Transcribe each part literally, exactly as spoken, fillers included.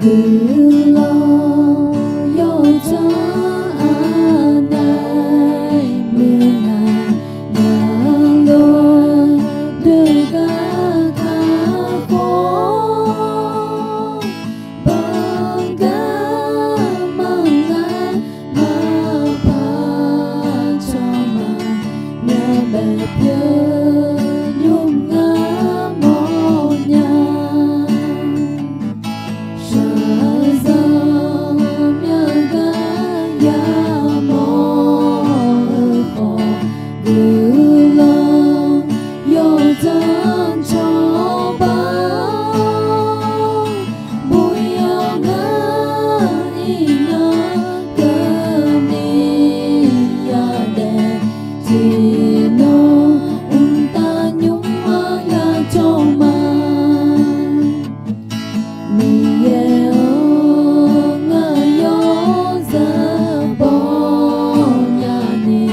Guiqlanq yawdzanr aqnav muiq ngaq, ngaq lof doeq gar kakhof, banq gar manq ngar maqpar cawq ma, myavbaef pyeuf nymr ngar mawrnya. Shaqzanq myavgar yamawr-eu khawf, guiqlanq yawdzanr cawba, buq yawq ngar iqnan keuvni yadaef, tiqnan mqtav nymr-anr yacawq ma. Miqyaer-anr ngaq yawzeu bawnya ni,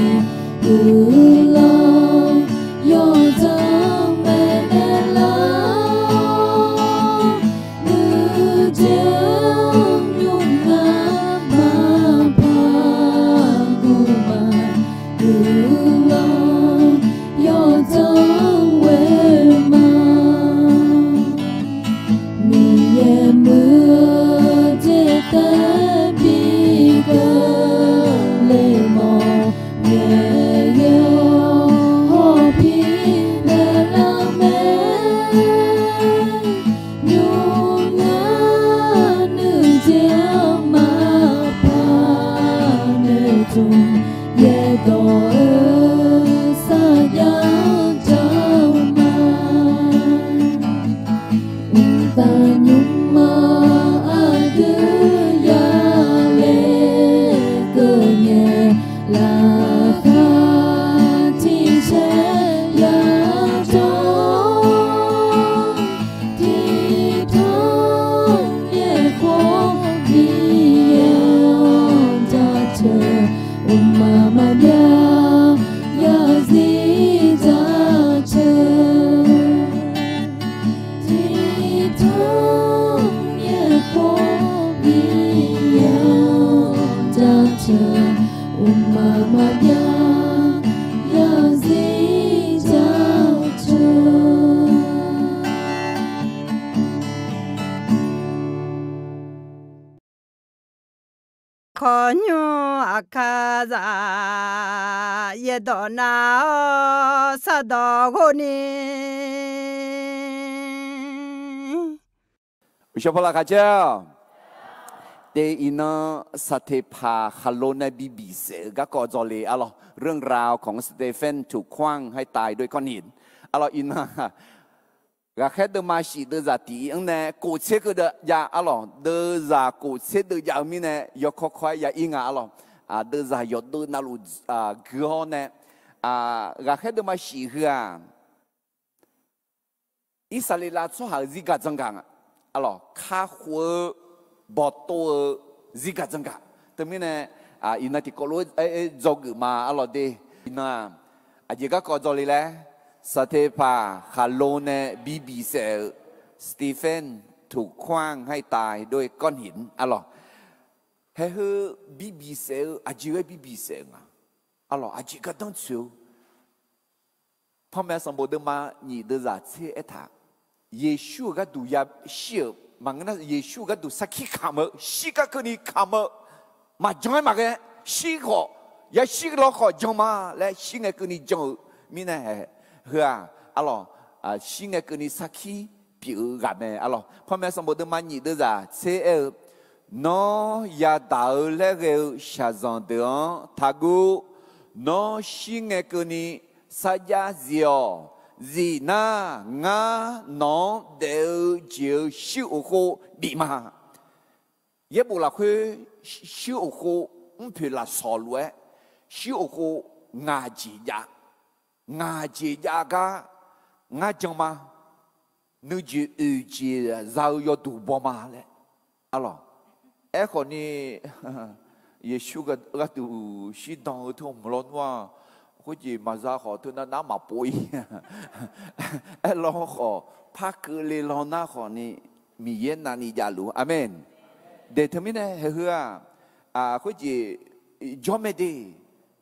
guiqlanq yawdzanr maeqnaeq lar, nuijeq-anr nymr ngar maqpar guq ma, guiqlanq yawdzanr ghoe ma. Miqyaer muiq-eu jeq taef bi keuvle mawf, Miqyaer-awr hawpir naeqlar mae. Nymr ngar nuijeq-anr maqpar noeqtmq, yaerdawq-eu sarjax-anr janr ma. Mqtav nymr-anr aqdui yale keuvngae, laqkhaq tiqcaer yajawr, tiqtanq yaerkhof Miqyaer-anr jaceuq, mqmaq maqbyav yarzir jaceuq. Tiqtanq yaerkhof Miqyaer-anr jaceuq, mqmaq maqbyav yarzir jaceuq. Khawqnymr aqkaqzaq yaerdawq nav-awr sardawq ghofni. Uqshawq pawlaq khaqjaer-awq. Te iqnan Saqteqpaq khaqlo nae bi bisaef-eu garkawv dzawle arlawq. เรื่องราวของสเตเฟนถูกขว้างให้ตายด้วยก้อนหิน arlawq. Iqnan ghaqkhaer deuvma shif deuvzaq tiq-ir-anr nae kof tser keuv deuv jav arlawq. Deuvzaq kof tser deuv jav-eu mirnae yawkawr kawr-aer ya-ir nga arlawq. Deuvzaq yawqdeuv navluf gui-awr nae, ghaqkhaer deuvma shif heu-aq, Irsaqleqlav tsawrhaq-euq zirgaq dzanr gaq nga arlawq. Kakhof-eu bawqtov-eu zirgaq dzanr gaq. Teumirnae iqnan tiqkawv lof-aer dzawgeuf ma arlawq de. Iqnan-aq, aqjeq garkawv dzawle laer, Saqteqpaq khaqlo nae bi bisaef-euq สเตเฟนถูกขว้างให้ตายด้วยก้อนหิน arlawq. Haeheu bi bisaef-eu aqjeq ghae bi bisaef-eu nga arlawq. Aqjeq gardanr tsoeq-eu Panmaeq sanqbof deuvma nyiq deuvzaq tser aertaq, Yeqsur-euq gharduq yashir-euq maqngeur nar, Yeqsur-euq gharduq sarkir kamq-eu, shirgar keuvni kamq-eu, maqjan-aer maqghae, shir khawf, yashir lawkhawf jan ma laer shir ngae keuvni jan-eu mirnae, heu-aq arlawq, shir ngae keuvni sarkir pyeuf-eu ghaq mae arlawq. Panmaeq sanqbof deuvma nyiq deuvzaq tser aer-eu, Nawr yadaq-eu laer ghae-eu shaqzanq deuq-anr taqguv. Nawr shir ngae keuvni sarjax zif-awq. Zif nar, ngar nawq-anr daef-eu jeq-eu shir of khov bif ma. Yaerbof lafkhoer shir of khov mrpoeq lafsawq lof-aer, shir of khov ngaq jeq jav, ngaq jeq jav gar ngar jan ma. Nuijeq oeq jeq za-eu yawduq baw ma laer arlawq. Aerkhawf ni, Yeqsur gharduq shirdan-eu teu hmq lawnmr-aq, khoerjeq maqza khawf teunav nar maqpov-ir. Aerlawr khawf, par keuvle law nar khawf ni, Miqyaer navni javluf. Aqmeq. De teumirnae haeqheu-aq, khoerjeq jawr mae de,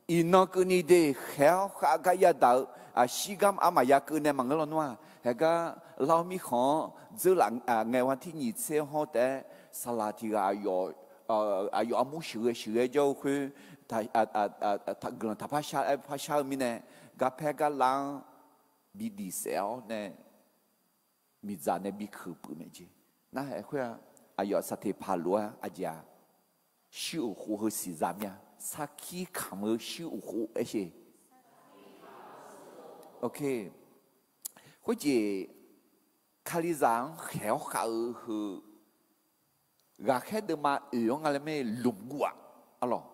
iqnan keuvni de khaeq-awr khav gar yadaq-eu, shirgar armaf ya keuv nae maqngeur lawnmr-a. Haeqgar lar-awr mirkhanq-anr dzeurlaf ngaeq-awr tirnyiq tser hawr taef-aer saqlaq tiq ghaq aqyawf armur sheuqghae sheuqghae jawr-eu khoer, guiqlanq taqpar shar-aer parshar-eu mirnae, garpaer garlar-anr bi diq saef-awr nae miqdzaq nae bi keuq puiq mae jeq. Nar-aer khoer-aq, aqyawf saqteqpaq lof-aer aqjeq-aq, shuir uq khof heu siqza mir-a. Sarkir kamq-eu shuir uq khof aer sher. Khoerjeq, Kalizaq-anr khaeq-awr khav-eu heu, ghaqkhaer deuvma oeq-anr nga laer mae, lmqguv-aq, arlawq,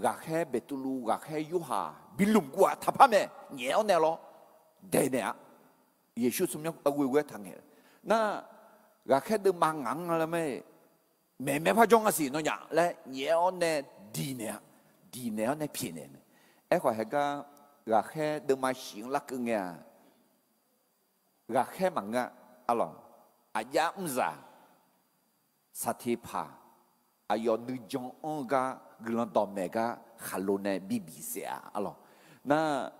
ghaqkhaer Beqtuvluv, ghaqkhaer Yorhaq bi lmqguv-aq taqpar mae, nyaef-awr nae lawr daeqnaeq-a. Yeqsur tsawrmyanr ghoe ghoe-aer taqngaeq nar, ghaqkhaer deuvma ngaq-anr nga laer mae, maeqmaeq par jawr nga siq nawnyaf laer nyaef-awr nae diqnaeq-a. Diqnaeq-awr nae pyaeqnaeq mae. Aerkhawf haeqgar ghaqkhaer deuvma shif-anr larkeuv ngae-aq, ghaqkhaer maqngeur-a, arlawq, aqjav mrzaq saqteqpaq aqyawf nuijan anr-eu gar guiqlanq dawqmaeq gar khaqlo nae bi bisaef-a, arlawq. Nar,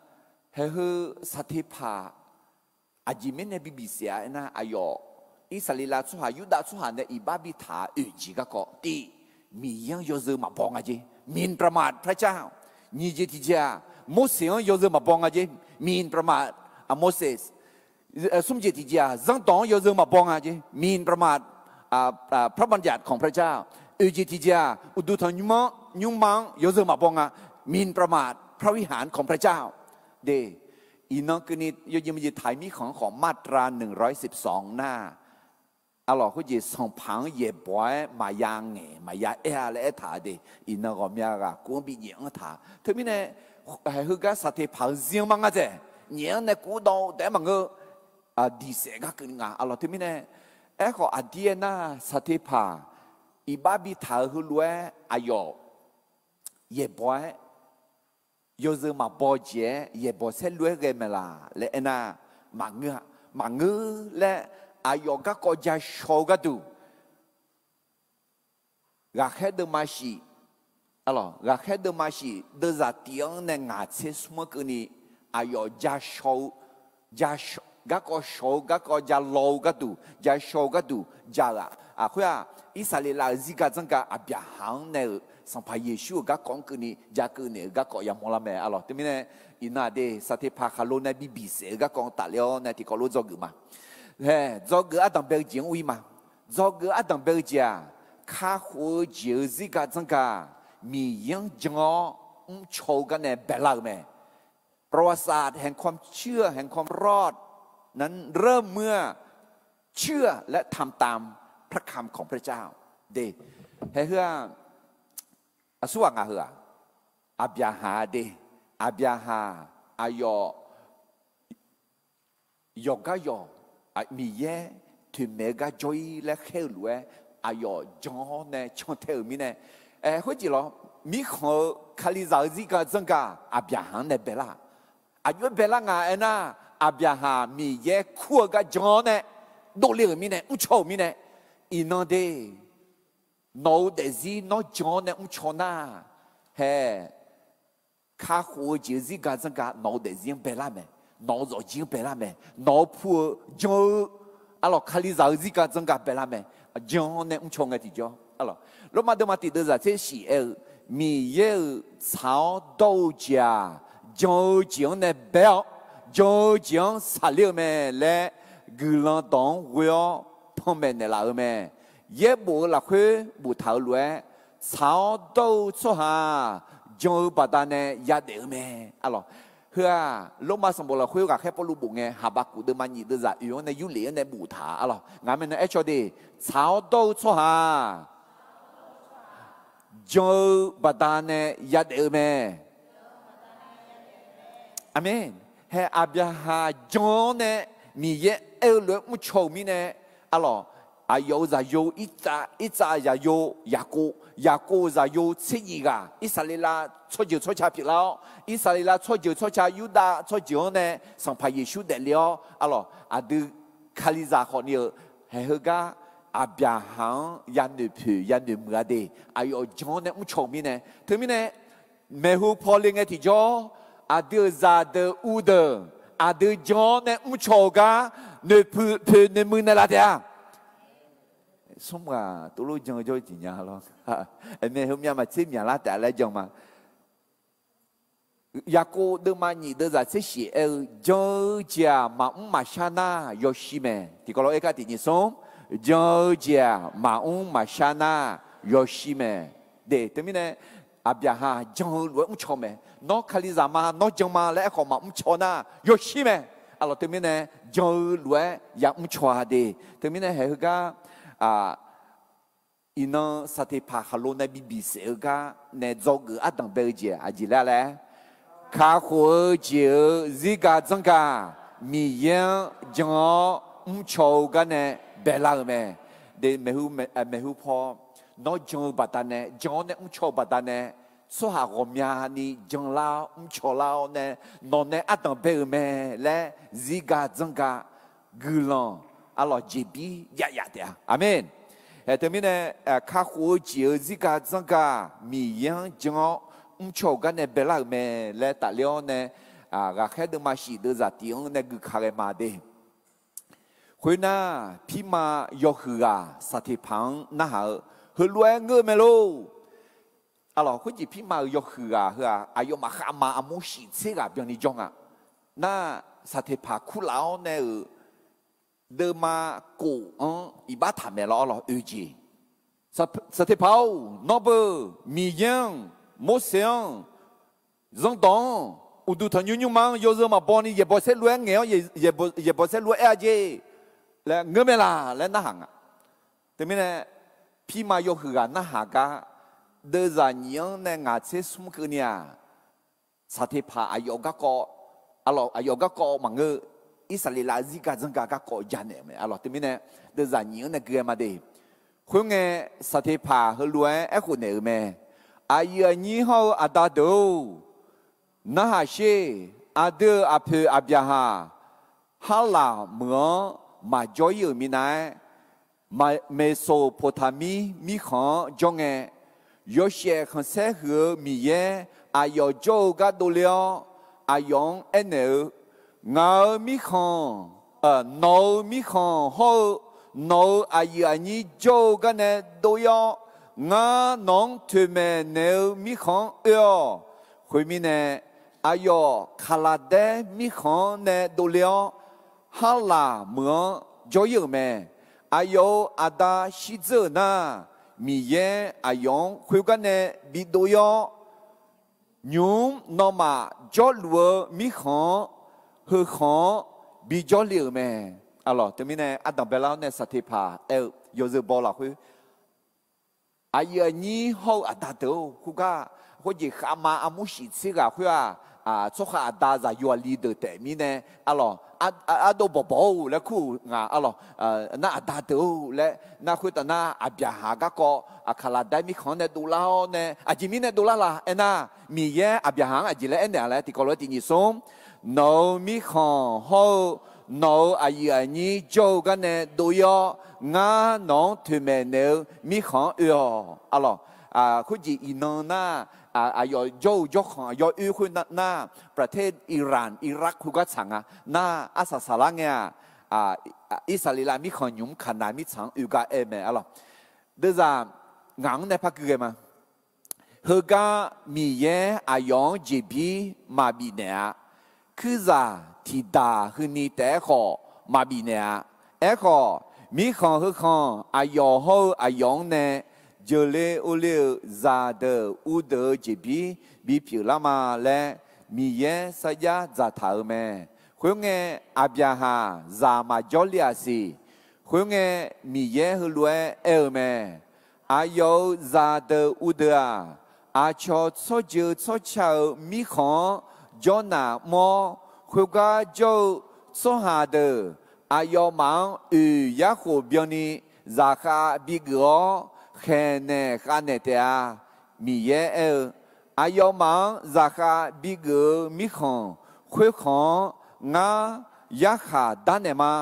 haeqheu saqteqpaq aqjeq mirnae bi bisaef-a aernar, aqyawf Irsaqleqlav tsawrhaq Yurdav tsawrhaq nae iqbax bitaq-euq oeq jeq garkawv tiv, Miqyaer-anr yawzeu maqbaw nga jer, หมิ่นประมาทพระเจ้า. Nyiq jeq tiqjeq-aq, Morseq-anr yawzeu maqbaw nga jer, หมิ่นประมาท Moses. Smr jeq tiqjeq-aq, zanrdawq-anr yawzeu maqbaw nga jer, หมิ่นประมาทพระบัญญัติของพระเจ้า. Oeq jeq tiqjeq-aq, uqduq tanqnymr-anr nymrma-anr yawzeu maqbaw nga, หมิ่นประมาทพระวิหารของพระเจ้า. De, iqnan keuvni yawjeq maqjeq taq-ir mirkhanq-anr khawf มาตราหนึ่งร้อยสิบสอง nar, arlawq, khoerjeq sanqpaq-anr yaeqbawq-aer maqya ngaeq maqya aer-a laer aertaq-a de. Iqnan ghawqmya ghaq kuv-anr bi nyaef-anr taq-a. Teumirnae, haeqheu gar saqteqpaq-eu zir-anr mar ngar dzaeq, nyaef-anr nae kuv dawv-eu taef-aer maqngeur, diqsaef gar keuvni nga, arlawq. Teumirnae, aerkhawf aqdir aernar, saqteqpaq iqbax bitaq-euq heulof-aer aqyawf yaeqbawq-aer yawzeu maqbaw jeq-aer yaeqbawq saerlu-aer ghae maeq laq laer aernar, maqngeur-a. Maqngeur laer aqyawf garkawv ja shaw-eu gharduq, ghaqkhaer deuvma shif, ghaqkhaer deuvma shif deuvzaq tif-anr nae ngaq tser smr-anr keuvni aqyawf ja shaw-eu, garkawv shaw-eu garkawv ja law-eu gharduq, ja shaw-eu gharduq ja-euq-aq, aqkhoer-aq, Irsaqleqlav-euq zirga dzanrga Aqbyaqhaq-anr nae-euq Sanqpaq Yeqsur-euq garkawv-anr keuvni ja keuv naeq-euq garkawv yamawr lar mae, arlawq. Teumirnae, iqnan-aq de, saqteqpaq khaqlo nae bi bisaef-eu garkawv-anr tafler-awr nae tiqkawv lof dzawgeuf ma. Hae, dzawgeuf ardanq bae-eu jeq-anr ur-ir ma. Dzawgeuf ardanq bae-eu jeq-aq, kakhof-eu jeq-euq zirga dzanrga-aq, Miqyaer-anr jan-awr mrcaw-eu gar nae baelar-euq mae. ประวัติศาสตร์แห่งความเชื่อ แห่งความรอดนั้น เริ่มเมื่อเชื่อและทำตามพระคำของพระเจ้า de. Haeqheu-aq, aqsurghaq ngaq heu-aq, Aqbyaqhaq de. Aqbyaqhaq aqyawf yawqgar yawq Miqyaer toeqmaeq-eu gar jawr-ir laer khaer-eu lof-aer, aqyawf jan-awr nae cantae-euq mirnae, aer, khoerjeq lawr, mirkhanq-eu Kalizaq-eu zirga dzanrga Aqbyaqhaq-anr nae baelar. Aqjox-aer baelar nga aernar, Aqbyaqhaq Miqyaer kur-eu gar jan-awr nae dovle-euq mirnae, mrcaw-euq mirnae, iqnan de, nawq-eu daefzir nawr jan-awr nae mrcaw nar, hae, kakhof-eu jeq-eu zirga dzanrga nawq-eu daefzir-anr baelar mae, nawq-eu zawqjir-anr baelar mae, nawq-eu pu-eu jan-eu, arlawq, Kalizaq-eu zirga dzanrga baelar mae, jan-awr nae mrcaw ngae tiqjawr, arlawq, Lormav deuvma tiq deuvzaq tser shif aer-eu, Miqyaer-euq tsaq-awr dawr-eu jeq-aq, jan-eu jeq-anr nae bae-awr, jan-eu jeq-anr saqler-eu mae laer guiqlanq dawq-anr ghoe-awr panmaeq naeqlaf-eu mae. Yaerbof-eu lafkhoer boftaq-euq lof-aer, tsaq-awr dawr-eu tsawrhaq-aq, jan-eu baqdanae yadaef-eu mae, arlawq. Heu-aq, Lormav sanqbof lafkhoer ghaqkhaer Pawrluv bof ngae, Haqbaqkuq deuvma nyiq deuvzaq oeq-anr nae yurlef-anr nae boftaq, arlawq. Ngaq mae nae aercaw de, tsaq-awr dawr-eu tsawrhaq-aq, jan-eu baqdanae yadaef-eu mae. Aqmeq. Hae, Aqbyaqhaq jan-awr nae Miqyaer aer-eu lof-aer mrcaw-euq mirnae, arlawq, aqyawf-euq zaqyo, Irtsav zaqyo Yaqkov, Yaqkov-euq zaqyo tser nyif ghaq, Irsaqleqlav tsawrjeuq tsawrca pyeuflar-awr, Irsaqleqlav tsawrjeuq tsawrca Yurdav tsawrjeuq-anr nae Sanqpaq Yeqsur daefle-awr, arlawq, aqdui Kalizaq khawfni-euq haeqheu gar Aqbyaqhaq-anr yanoeq poeq yanoeq muiq-a de. Aqyawf jan-awr nae mrcaw-euq mirnae, teumirnae maeqhu paw le ngae tiqjawr, aqdui-euq zaqdeuq uvdeuq aqdui jan-awr nae mrcaw-eu gar noeqpoeq noeqmuiq naeqlaf taef-a. Smr ghaq tovlof jan-eu jawr-eu jeq nya lawr. Aeqmae, heumyav maqtser myaq lar taef-a laer jan ma. Yaqkov deuvma nyiq deuvzaq tser shif aer-eu, jan-eu jeq-aq maqmr maqshar nar yawshir mae. Tiqkawv lof-aer kar tiq nyiq smr, jan-eu jeq-aq maqmr maqshar nar yawshir mae. De, teumirnae Aqbyaqhaq jan-eu lof-aer mrcaw mae. Nawr Kalizaq ma, nawr jan ma laer aerkhawf maqmr caw nar yawshir mae. Arlawq, teumirnae jan-eu lof-aer yamr caw-a de. Teumirnae haeq heugar, iqnan Saqteqpaq khaqlo nae bi bisaef-eu gar nae dzawgeuf ardanq bae-eu jeq aqjeq laer laer, kakhof-eu jeq-euq zirga dzanrgaq Miqyaer-anr jan-awr mrcaw-eu gar nae baelar-euq mae. De, maeqhu paw, nawr jan-eu baqdanae, jan-awr nae mrcaw-eu baqdanae, tsawrhaq ghawqmyani janlar-awr mrcaw lar-awr nae, nawq nae ardanq bae-euq mae laer zirga dzanrgaq guiqlanq, arlawq, jeqbir jav yaf taef-a. Aqmeq. Haeq teumirnae, kakhof-eu jeq-euq zirga dzanrgaq Miqyaer-anr jan-awr mrcaw-euq gar nae baelar-euq mae laer tafler-awr nae, ghaqkhaer deuvma shif deuvzaq tiq-anr nae guika ghae ma de. Khoernar, pirma yawhuiq ghaq Saqteqpaq-anr narhaq-eu, heulof-aer ngeur-eu mae lor. Arlawq, khoerjeq pirma-euq yawhuiq ghaq heu-aq, aqyawfmaf khavma armur shif tser ghaq byanni jawr nga. Nar, Saqteqpaq kurlaf-awr nae-euq deuvma kof-anr iqbax taq maeq lawr, arlawq, oeq jeq. Saqteqpaq-or, nawr beu, Miqyaer-anr, Morseq-anr, Zanrdawq-anr, uqduq tanqnymr nymrma-anr yawzeu maqbaw ni yaeqbawq saerlu-aer ngaeq-awr, yaeqbawq saerlu-aer aer-a jeq laer ngeur mae laq laer narhaq nga. Teumirnae, pirma yawhuiq ghaq narhaq gar, deuvzaq nyiq-anr nae ngaq tser smr keuvni-aq, Saqteqpaq aqyawf garkawv, arlawq, aqyawf garkawv maqngeur, Irsaqleqlav-eu zirga dzanrga garkawv janaeq-euq mae. Arlawq, teumirnae deuvzaq nyiq-anr nae gui-aer ma de. Khoerngae, Saqteqpaq heulof-aer aerkhof naeq-euq mae. Aqyuif aqnyir hawr-eu aqda deuq-or, narhaq sher. Aqdui-euq aqpoeq Aqbyaqhaq Harlaq meuq-anr maqjawr ir-euq minav-aer, Meqsoqpoqtaqmir mirkhanq-anr jawr ngae, yawshaef khanqsaer huiq-eu Miqyaer aqyawf jawr-eu gar dovler-awr, aqyawf-anr aernaeq-eu, Ngaq-euq mirkhanq, nawq-euq mirkhanq hawr-eu nawq-euq aqyuif aqnyir jawr-eu gar nae dov ir-awr, ngar nawq-anr toeqmaeq naeq-eu mirkhanq-anr oe-awq. Khoermirnae, aqyawf Kaqlaqdaer mirkhanq-anr nae dovler-awr, Harlaq meuq-anr jawr ir-euq mae. Aqyawf-euq aqda shirdzeur-euq nar, Miqyaer aqyawf-anr khoergar nae bidov ir-awr, nymq-mr nawmaf jawrluf-eu mirkhanq-anr heukhanq-anr bijawr le-euq mae. Arlawq, teumirnae ardanq baelar-awr nae Saqteqpaq aer-eu yawzeu baw lafkhoer, aqyuif aqnyir hawr-eu aqda deuq-or, khoergar khoerjeq khavma armur shif tser ghaq khoer-aq, tsawrhaq aqda zaqyo aqli deuq taef mirnae, arlawq, ardov bawqbawq-or laer kur-euq nga. Arlawq, nar aqda deuq-or laer nar khoertav nar Aqbyaqhaq garkawv Kaqlaqdaer mirkhanq-anr nae dovlar-awr nae aqjeq mirnae dovlar la aernar, Miqyaer Aqbyaqhaq-anr aqjeq laer aernaeq-a laer tiqkawv lof-aer tiq nyiq smr, nawq-euq mirkhanq hawr-eu nawq-euq aqyuif aqnyir jawr-eu gar nae dov ir-awr, ngar nawq-anr toeqmaeq naeq-eu mirkhanq-anr oe-awq. Arlawq, khoerjeq iqnan nar, aqyawf jawr-eu jawrkhanq yawoer khoer nar, ประเทศอิหร่าน อิรัก khoergar tsaq nga. Nar arsaq saqlar ngae-aq, Irsaqleqlav mirkhanq nymq-mr Kaqnaq mirtsaq-anr oe gar aer mae. Arlawq, deuvzaq ngaq-anr nae par gui ghae ma. Heugar Miqyaer aqyawf-anr jeqbir maqbif naeq-a. Kuirzaq tiqdaq heuni taef-aer khawf maqbif naeq-a. Aerkhawf, mirkhanq heukhanq aqyawf hawr-eu aqyawf-anr nae jeuqle orle-euq zaqdeuq uvdeuq-eu jeqbir bipyeuf lar ma laer Miqyaer sarjax dzaqtaq-euq mae. Khoerngae, Aqbyaqhaq zaq maqjawr le-aq siq. Khoerngae, Miqyaer heulof-aer aer-eu mae. Aqyawf-euq zaqdeuq uvdeuq-aq, aqcawq tsawrjeuq tsawrca-euq mirkhanq-anr jawrnaq mr-awr, khoergar jawr-eu tsawrhaq deuq aqyawfmaf-anr oeq yarkhof byanni zaqkhav bigeuf-awr, khaeqnaeq khavnaeq taef-a. Miqyaer aer-eu, Aqyawfmaf-anr zaqkhav bigeuf-eu mirkhanq khoerkhanq-anr ngar yarkhaq darnaeq ma.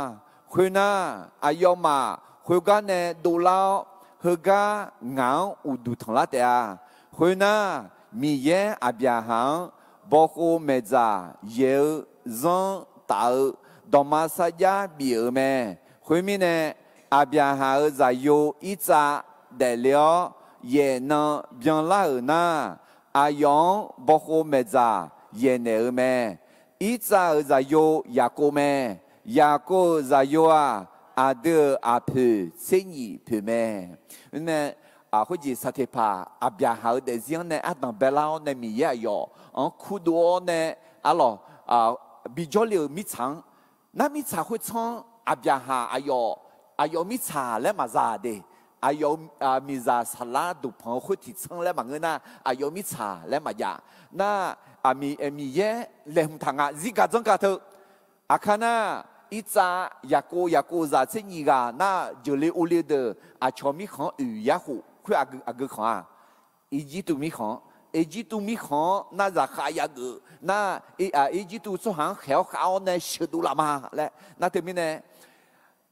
Khoernar, aqyawfmaf Khoergar nae dovlar-awr, heugar ngaq-anr uqduq tanqlar taef-a. Khoernar, Miqyaer Aqbyaqhaq-anr bawkhov maeqdzaq yaeq-eu zanr taf-eu dawqma sarjax bif-euq mae. Khoermirnae, Aqbyaqhaq-euq zaqyo Irtsav daefle-awr, yaef nan byanlar-euq nar, aqyawf-anr bawkhov maeqdzaq yaeqnaeq-eu mae. Irtsav-euq zaqyo Yaqkov mae. Yaqkov-euq zaqyo-aq, aqdui-euq aqpoeq tser nyif poeq mae. Nae, khoerjeq saqteqpaq Aqbyaqhaq-euq daefzir-anr nae ardanq baelar-awr nae Miqyaer aqyawf-anr kurdov-awr nae, arlawq, bijawr le-euq mirtsaq-anr, nar mirtsaq khoertsanr-anr Aqbyaqhaq aqyawf, aqyawf mirtsaq laer maqza de. Aqyawf miqzaq saqlar duqpanq-eu khoer tiqtsanr laer maqngeur nar, aqyawf mirtsaq laer maqjav. Nar, Miqyaer laeqhmq taq nga, zirgaq dzanrgaq teu. Aqkar nar, Irtsav, Yaqkov, Yaqkov zaq tser nyif ghaq nar, jeuqle ovle deuq aqcawq mirkhanq-anr oeq yar khof khoer aqgeu khanq-a. Irjirtuv mirkhanq-anr, Irjirtuv mirkhanq-anr nar zaqkhav yageuf nar, Irjirtuv tsawrhaq-anr khaeq-awr khav-awr nae sheuqdov laf ma laer nar teumirnae,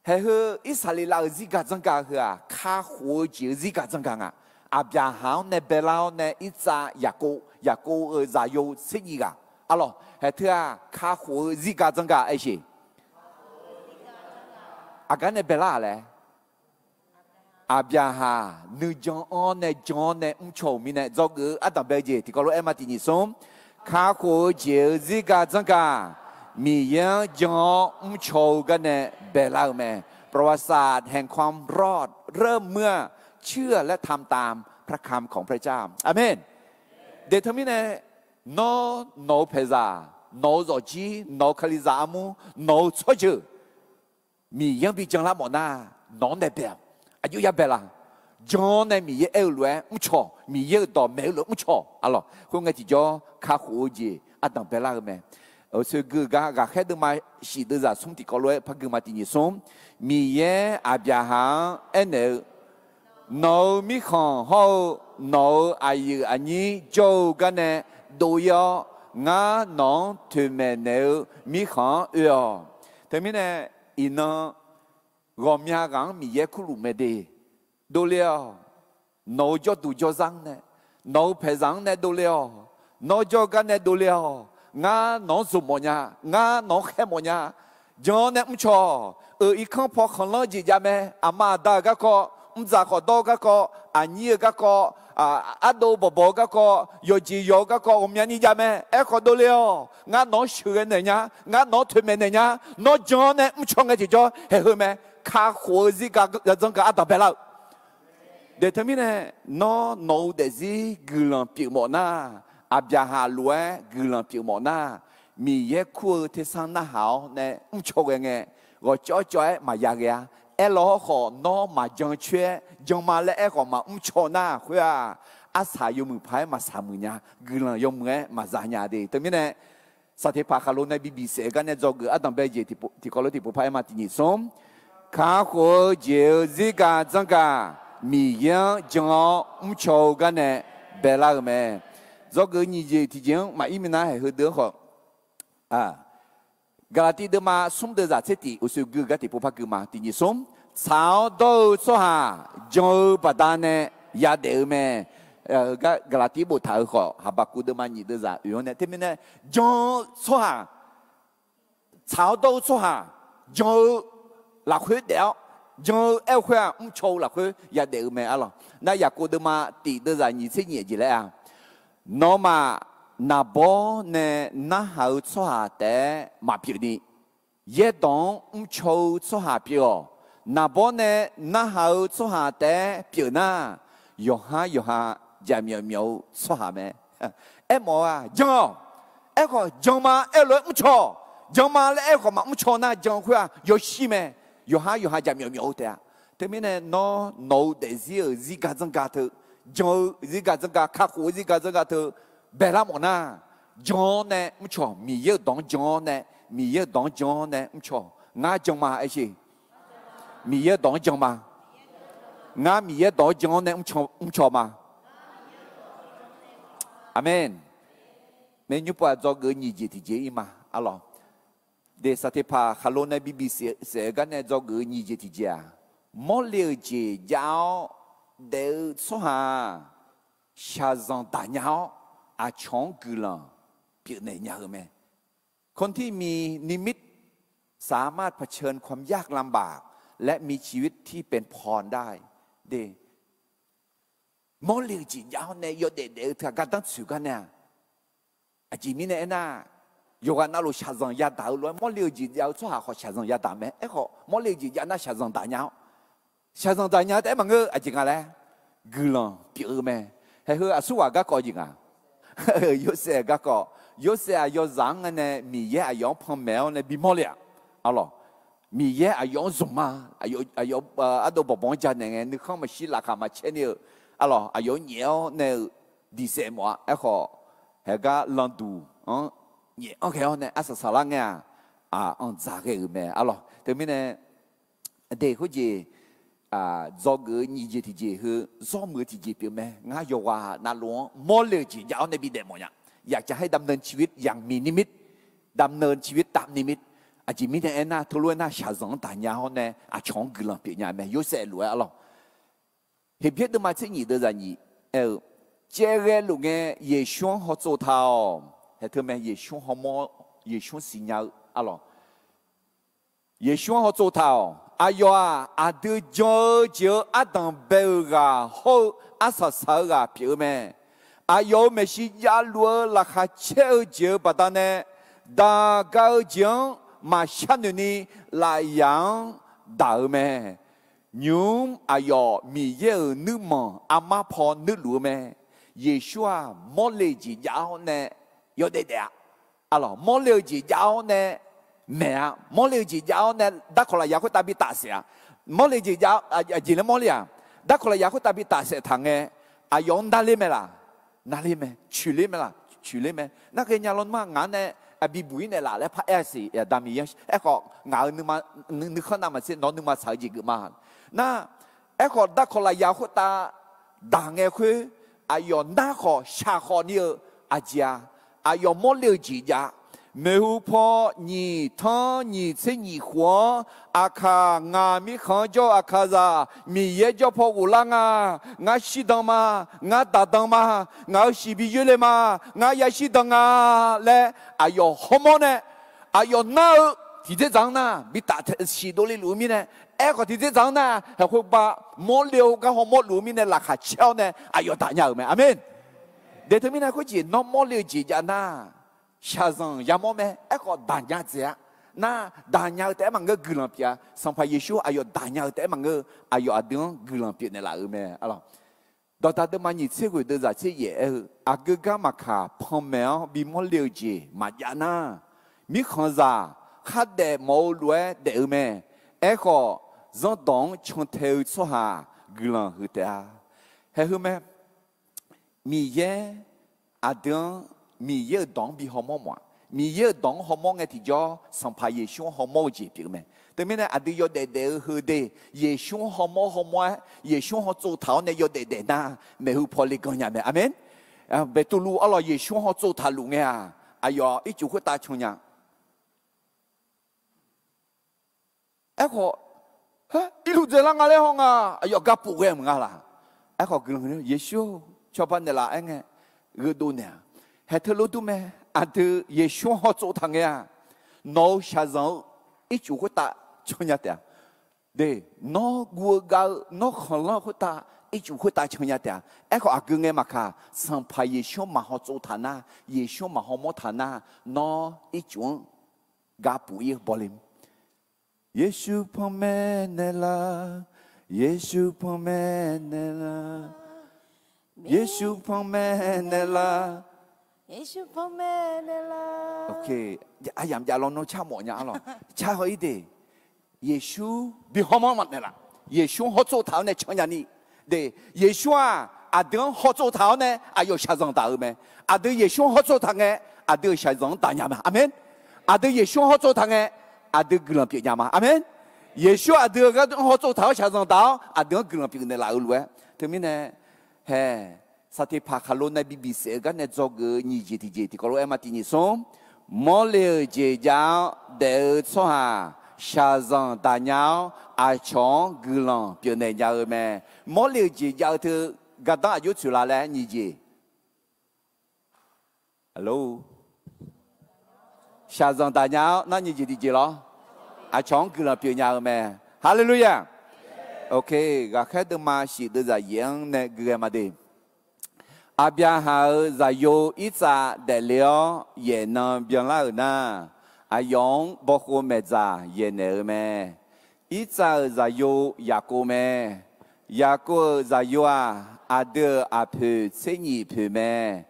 haeq heu Irsaqleqlav-euq zirgaq dzanrgaq heu-aq, kakhof-eu jeq-eu zirgaq dzanrgaq nga. Aqbyaqhaq-anr nae baelar-awr nae Irtsav, Yaqkov, Yaqkov-euq zaqyo tser nyif ghaq, arlawq, haeq teu-aq kakhof-eu zirgaq dzanrgaq aersheq. Aqgar nae baelar-aq laer. Aqbyaqhaq nuijan-anr nae jan-awr nae mrcaw-euq mirnae dzawgeuf-eu ardanq bae-eu jeq tiqkawv lof-aer ma tiqnyif smr. Kakhof-eu jeq-eu zirgaq dzanrgaq, Miqyaer-anr jan-awr mrcaw-eu garnae baelar-eu mae. ประวัติศาสตร์แห่งความรอดเริ่มเมื่อเชื่อและทำตามพระคำของพระเจ้า อาเมน. Deq teumirnae, nawr, nawq-eu paeqzaq, nawq-eu zawqjir, nawq-eu kalizaq armur, nawq-eu tsawrjeuq, Miqyaer-anr bi janlar mawf nar, nawq-anr nae bae-awq. Aqjox ya bae la? Jan-awr nae Miqyaer aer-eu lof-aer mrcaw, Miqyaer-euq dawq maeq-eu lof-aer mrcaw. Arlawq, khoerngae tiqjawr kakhof-eu jeq ardanq baelar-eu mae. Oeqsoeq gui-eu gar ghaqkhaer deuvma shif deuvzaq smr tiqkawv lof-aer par gui ma tiqnyif smr. Miqyaer Aqbyaqhaq-anr aernaeq-eu, nawq-euq mirkhanq hawr-eu nawq-euq aqyuif aqnyir jawr-eu garnae dov-ir-awr, ngar nawq-anr toeqmaeq naeq-eu mirkhanq-anr oe-awq. Teumirnae, iqnan ghawqmya ghaq-anr Miqyaer kurluf mae de. Dovle-awq. Nawq-euq jawrduq jawrzar-anr nae, nawq-euq paeqzaq-anr nae dovle-awq. Nawr jawr-eu gar nae dovle-awq. Ngar nawq-anr zmq mawf nya. Ngar nawq-anr khaer mawf nya. Jan-awr nae mrcaw-awq. Euq irkanr paw khanqlanr jeq jav mae. Aqma aqda-euq garkawv, mrdzaq khawf dawr-eu garkawv, aqnyir-eu garkawv, ardov bawqbawq-eu garkawv, yawqjeq yawq-eu garkawv ghawqmyani jav mae. Aerkhawf dovle-awq. Ngar nawq-anr sheuqghae naeq nya. Ngar nawq-anr toeqmaeq naeq nya. Nawr jan-awr nae mrcaw ngae tiqjawr haeq heu mae. Kakhof-eu zirgaq dzanrgaq ardanq baelar-eu Deq teumirnae, nawr nawq-eu daefzir guiqlanq pyeuf mawf nar, Aqbyaqhaq lof-aer guiqlanq pyeuf mawf nar, Miqyaer kur-eu tersar narhaq-awr nae mrcaw ghae ngae, ghawqcawv cawv-aer maqya ghae-a. Aerlawr khawf nawr maqjan coer-aer jan ma laer aerkhawf maqmr caw nar khoer-aq, arsaq yawmuiq paq-aer maqsaq muiq nya, guiqlanq yawmuiq-aer maqza nya de. Teumirnae, saqteqpaq khaqlo nae bi bifsaef-eu gar nae dzawgeuf ardanq bae jeq tiqkawv lof tiqpov par-aer ma tiqnyif smr. Kakhof-eu jeq-eu zirgaq dzanrgaq, Miqyaer-anr jan-awr mrcaw-eu gar nae baelar-eu mae. Dzawgeuf nyiq jeq tiqjeq-anr maqir minav haeq heudeuq-anr khawf, Gaqlaqtiv deuvma smr deuv zaq tser tiq uqshoe gui-eu gar tiqpov par gui ma tiqnyif smr. Tsaq-awr dawr-eu tsawrhaq jan-eu baqdanae yadaef-eu mae. Heugar Gaqlaqtiv boftaq-eu khawf, Haqbaqkuv deuvma nyiq deuv zaq oe-anr nae teumirnae, jan-eu tsawrhaq, tsaq-awr dawr-eu tsawrhaq jan-eu lafkhoer daef-awr, jan-eu aer-eu khoer-aq mrcaw-eu lafkhoer yadaef-eu mae arlawq. Nar Yaqkov deuvma tiq deuv zaq nyiq tser nyiq jeq laer-a, nawmaf naqbawr nae narhaq-eu tsawrhaq taef-aer maqpyeuf ni, yaerdawq-anr mrcaw-eu tsawrhaq pyeuf-awq. Naqbawr nae narhaq-eu tsawrhaq taef-aer pyeuf nar, yawqhar yawqha jaqmyawf myawf-eu tsawrhaq mae. Aermawf-eu-aq jan-awq. Aerkhawf jan ma aer-eu lof-aer mrcaw-awq. Jan ma laer aer-eu khawf maqmr caw nar jan-eu khoer-aq yawshir mae. Yawqhar yawqha jaqmyawf myawf-eu taef-a. Teumirnae nawr nawq-eu daefzir-euq zirgaq dzanrgaq teu, jan-eu zirgaq dzanrgaq, kakhof-eu zirgaq dzanrgaq teu baelar mawf nar, jan-awr nae mrcaw, Miqyaer-euq dawq-anr jan-awr nae, Miqyaer-euq dawq-anr jan-awr nae mrcaw. Ngar jan ma aer sher. Miqyaer-euq dawq-anr jan ma. Ngar Miqyaer dawq-anr jan-awr nae mrcaw ma. Aqmeq. Maernymr pov-aq dzawgeuf-eu nyiq jeq tiqjeq ir ma arlawq. Deq saqteqpaq khaqlo nae bi bifsaef-eu gar nae dzawgeuf-eu nyiq jeq tiqjeq-aq, Mawrle-euq jeq jav-awr daef-eu tsawrhaq-aq, shaqzanq daq nya-awr, aqcawq-anr guiqlanq pyeufnaeq nya-eu mae. คนที่มีนิมิตสามารถเผชิญความยากลำบากและมีชีวิตที่เป็นพรได้ Mawrle-euq jeq jav-awr nae yawdaef daef-eu teu-aq gardanr tsoeq gar nae-aq, aqjeq mirnae aernar, yawqghaq navluf shaqzanq yadaq-eu lof-aer mawrle-euq jeq jav-eu tsawrhaq khawf shaqzanq yadaq mae. Aerkhawf mawrle-euq jeq jav nar shaqzanq daq nya-awr, shaqzanq daq nya-eu taef-aer maqngeur-eu aqjeq nga laer guiqlanq pyeuf-eu mae. Haeq heu aqsurghaq garkawv jeq nga. Yorsaev garkawv, Yorsaev aqyawf zaq-anr ngae nae Miqyaer aqyawf-anr panmaeq-awr nae bimawr le-aq, arlawq, Miqyaer aqyawf-anr zmq ma. Aqyawf ardov bawqbawq-anr janaeq ngae nuikhanr maqshir laqkhaq maqcaer ni-eu, arlawq, aqyawf-anr nyaef-awr nae-eu diqsaef mawf-a. Aerkhawf, haeq gar landuq-anr nyaef-anr ghae-awr nae arsaq saqlar ngae-aq, anqdzaq ghae-euq mae, arlawq. Teumirnae, de khoerjeq dzawgeuf-eu nyiq jeq tiqjeq heu zawr muiq-eu tiqjeq pyeuf mae. Ngar yawqghaq navluf-anr mawrle-euq jeq jav-awr nae bidaef mawf nya. อยากจะให้ดำเนินชีวิตอย่างมีนิมิต ดำเนินชีวิตตามนิมิต Aqjeq mirnae aernar, teulof-aer nar shaqzanq-anr daq nya-awr nae aqcawq-anr guiqlanq pyeuf nya mae. Yorsaev lof-aer, arlawq, Heqbyaer deuvma tser nyiq deuv zaq nyiq aer-eu, caevghae luf ngae Yeqsur-anr hawtsov taq-awq. Haeq teu mae, Yeqsur hawmawr, Yeqsur siqnya-eu, arlawq, Yeqsur-anr hawtsov taq-awq. Aqyawf-aq, aqdui jan-eu jeq-eu ardanq bae-euq ghaq hawr-eu arsaq saq-eu ghaq pyeuf-eu mae. Aqyawf-euq maeqshi javluf-eu laqkhaq caer-eu jeq-eu baqdanae, daq ga-eu jeq-anr maqshar noeq ni lafyaq-anr daq-eu mae. Nymq-mr aqyawf Miqyaer-euq nuirmanq armar paw nuirluf-eu mae. Yeqsur-aq, mawrle jeq jav-awr nae yawdaef daef-a. Arlawq, mawrle-eu jeq jav-awr nae maeq-a. Mawrle-eu jeq jav-awr nae darkawq lafyaq khoertav bi tafsaef-a. Mawrle jeq jav, aqjeq laer mawrle-aq, darkawq lafyaq khoertav bi tafsaef taq ngae, aqyawf-anr narler mae laq? Narler mae. Coeqler mae laq? Coeqler mae. Nar ghaenya lawnmr-aq, ngaq-anr nae bibuq-ir naeq laf laer paraer-a siq. Aqda Miqyaer aerkhawf, ngaq-euq nuikhanr navmaqtser nawq-eu nuima tsaq-eu jeq geuf ma. Nar, aerkhawf darkawq lafyaq khoertav daq ngae khoer, aqyawf nar khawf shaq khawf ni-eu aqjeq-a. Aqyawf mawrle-eu jeq jav. Maeqhu paw nyiq tanr nyiq tser nyiq khof-anr, aqkaq ngaq mirkhanq-anr jawr-eu aqkaqzaq Miqyaer jawr paw ghoflar nga. Ngar shirdan ma. Ngar daqdan ma. Ngaq-euq shiq bi yoerle ma. Ngar yashir dan nga laer aqyawf hawmawr nae, aqyawf nar-eu tiqdzerdzaq-anr nar bi tafsiq dovle luf-eu mirnae, aerkhawf tiqdzerdzaq-anr nar haeqkhoer ba mawrle-eu gar hawmawr luf-eu mirnae laqkhaq caer-awr nae aqyawf daq nya-euq mae. Aqmeq. De teumirnae khoerjeq nawr mawrle-eu jeq jav nar, shaqzanq yamawr mae. Aerkhawf daq nya dzaeq-a. Nar, daq nya-eu taef-aer maqngeur, guiqlanq pyeuf-a. Sanqpaq Yeqsur aqyawf daq nya-eu taef-aer maqngeur, aqyawf aqdui-anr guiqlanq pyeuf naeqlaf-euq mae, arlawq. Dawqdaq deuvma nyiq tser ghoeq deuv zaq tser yaef aer-eu, aqgeu gar maqkaq panmaeq-awr bimawr le-eu jeq maqjav nar, mirkhanqzaq khardaef mawf-eu lof-aer daef-eu mae. Aerkhawf, zanrdawq-anr cantae-eu tsawrhaq guiqlanq huiq taef-a. Haeq heu mae. Miqyaer aqdui-anr, Miqyaer-euq dawq-anr bi hawmawr mawf-aq, Miqyaer-euq dawq-anr hawmawr ngae tiqjawr Sanqpaq Yeqsur-anr hawmawr-eu jeq pyeuf-eu mae. Teumirnae aqdui yawdaef daef-eu heu de, Yeqsur-anr hawmawr hawmawr-aer, Yeqsur-anr hawtsov taq-awr nae yawdaef daef nar, maeqhu paw le gan nya mae. Aqmeq. Beqtuvluv arlawq Yeqsur-anr hawtsov taqluf ngae-aq, aqyawf ircuf khoertav can nya. Aerkhawf, irluf dzaeqlar nga laer haw nga, aqyawf gapuf ghae mq nga laq. Aerkhawf guiqlanq Yeqsur-or, cawba naeqlaf aer ngae, gheudov naeq-a. Haeq teulof dur mae. Aqdui Yeqsur-anr hawtsov taq ngae-aq, nawq-euq shaqzanq-eu ircuf khoertav can nya taef-a. De, nawr guv-eu gav-eu, nawr khanqlanr-eu khoertav, ircuf khoertav can nya taef-a. Aerkhawf aqgeu ngae maqkaq, Sanqpaq Yeqsur-anr maqhaw tsov taq nar, Yeqsur-anr maqhaw mawr taq nar, nawr ircuf-anr gapuf ir-eu bawle. Yeqsur panmaeq naeqlaf, Yeqsur panmaeq naeqlaf, Yeqsur panmaeq naeqlaf. Aqyamq jav lawnmr car mawf nya arlawq. Car haw ir de. Yeqsur bi hawmawr maqnaeq laf. Yeqsur-anr hawtsov taq-awr nae can nya ni. De, Yeqsur-aq, aqdui-anr hawtsov taq-awr nae aqyawf shaqzanq daq-eu mae. Aqdui Yeqsur-anr hawtsov taq ngae, aqdui-euq shaqzanq-anr daq nya mae. Aqmeq. Aqdui Yeqsur-anr hawtsov taq ngae, aqdui guiqlanq pyeuf nya ma. Aqmeq. Yeqsur aqdui-euq gar-anr hawtsov taq-awr shaqzanq daq-awr aqdui-anr guiqlanq pyeuf naeqlaf-eu lof-aer. Teumirnae, haeq, Saqtiqpaq khaqlo nae bi bifsaef-eu gar nae dzawgeuf-eu nyiq jeq tiqjeq tiqkawv lof-aer ma tiq nyiq smr. Mawrle-euq jeq jav-awr daef-eu tsawrhaq shaqzanq daqnya-awr aqcawq-anr guiqlanq pyeufnaeq nya-eu mae. Mawrle-euq jeq jav-eu teu gardanr aqjox tsoeq la laer nyiq jeq. Shaqzanq daqnya-awr nar nyiq jeq tiqjeq lawr. Aqcawq-anr guiqlanq pyeufnya-eu mae. Haleluya! Ok, ghaqkhaer deuvma shif deuvzaq yaef-anr nae gui ghae ma de. Aqbyaqhaq-euq zaqyo Irtsav daefle-awr yaefnan byanlar-euq nar, aqyawf-anr bawkhov maeqdzaq yaeqnaeq-eu mae. Irtsav-euq zaqyo Yaqkov mae. Yaqkov-euq zaqyo-aq, aqdui-euq aqpoeq tser nyif poeq mae.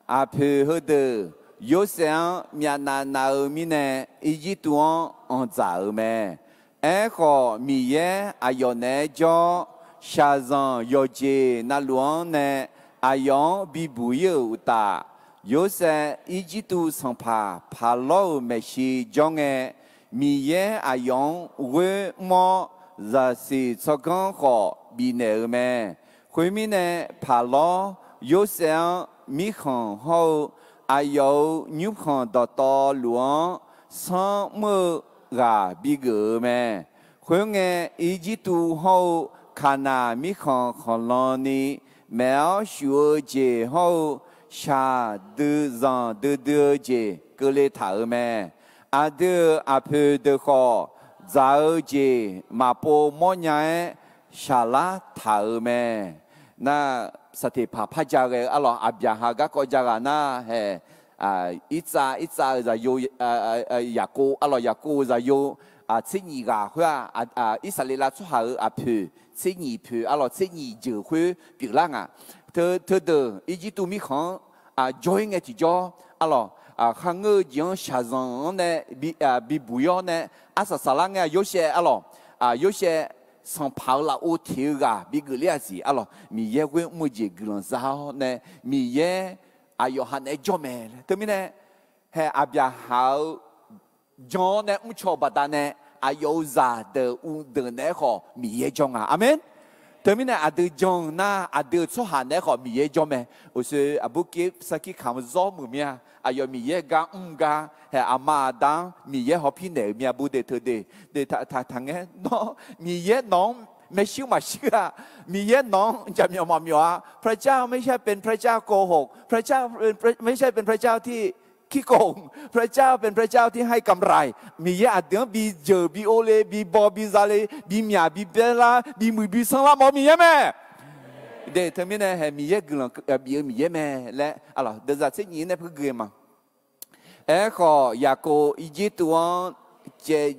Aqpoeq heudeuq Yorsaev-anr myavnav nav-eu mirnae, Irjirtuv-anr anqdzaq-euq mae. Aerkhawf, Miqyaer aqyawf naeq-aer jawr-awr, shaqzanq yawqjeq navluf-anr nae aqyawf-anr bibuq ir-euq uqtaf, Yorsaev Irjirtuv sanqpaq Paqlawr-euq maeqshi jawr ngae, Miqyaer aqyawf-anr ghoer mr-awr, zaqsiq tsawrganr khawf bifnaeq-euq mae. Khoermirnae, Paqlawr Yorsaev-anr mirkhanq hawr-eu aqyawf-euq nymrkhanq dawqtawvluf-anr sanr mr-eu ghaq bigeuf-eu mae. Khoerngae, Irjirtuv hawr-eu Kaqnaq mirkhanq khanqlan ni maef-awr shuf-eu jeq hawr-eu shaqdui zanqdui dui-eu jeq keuvle taq-euq mae. Aqdui-euq aqpoeq deuq khawf, dzaq-eu jeq maqpov mawrnya-aer shaqlar taq-euq mae. Nar, saqteqpaq par ja ghae-eu arlawq, Aqbyaqhaq garkawv ja ghaq nar hae, Irtsav, Irtsav-euq zaqyo, Yaqkov arlawq, Yaqkov-euq zaqyo tser nyif ghaq khoer-aq, Irsaqleqlav tsawrhaq-euq aqpoeq tser nyif poeq arlawq, tser nyif jeuq khoer pyeuflar nga. Teu, teudeuq Irjirtuv mirkhanq-anr jawr-ir ngae tiqjawr arlawq, kharngeur-eu jeq-anr shaqzanq-anr nae bibuq ir-awr nae arsaq saqlar ngae-a Yorsaev arlawq, Yorsaev sanqpaq-euq lafov teq-eu ghaq bigeuf ler-a siq arlawq, Miqyaer ghoer mr-eu jeq guiqlanq za-awr nae Miqyaer aqyawf ha naeq-aer jawr mae laer. Teumirnae, hae Aqbyaqhaq-eu jan-awr nae mrcaw-eu baqdanae, aqyawf-euq zaqdeuq uvdeuq naeq-aer khawf Miqyaer jawr nga. Aqmeq. Teumirnae aqdui jan-eu nar, aqdui-euq tsawrhaq naeq-aer khawf Miqyaer jawr mae. Uqshoe aqbur kev sarkir kamq zawr muiq mir-a. Aqyawf Miqyaer gar mr gar, hae aqma aqda-anr Miqyaer hawpir naeq-euq mir-a bur de teu de. De taqtaq ngae nawr, Miqyaer nawq-anr maershuir maqshuir-a. Miqyaer nawq-anr jaqmyawf maqmyawf-a. พระเจ้าไม่ใช่เป็นพระเจ้าโกหก พระเจ้าไม่ใช่เป็นพระเจ้าที่ขี้โกง พระเจ้าเป็นพระเจ้าที่ให้กำไร Miqyaer aqdui-anr bi jeuq bi or le bi baw bi za le bi myaq bi byaerlar bi muiq bi sanrlar mawf-eu Miqyaer mae. De teumirnae hae Miqyaer guiqlanq bif-eu Miqyaer mae laer arlawq, deuvzaq tser nyif nae pui gui-eu ma. Aerkhawf, Yaqkov Irjirtuv-anr caev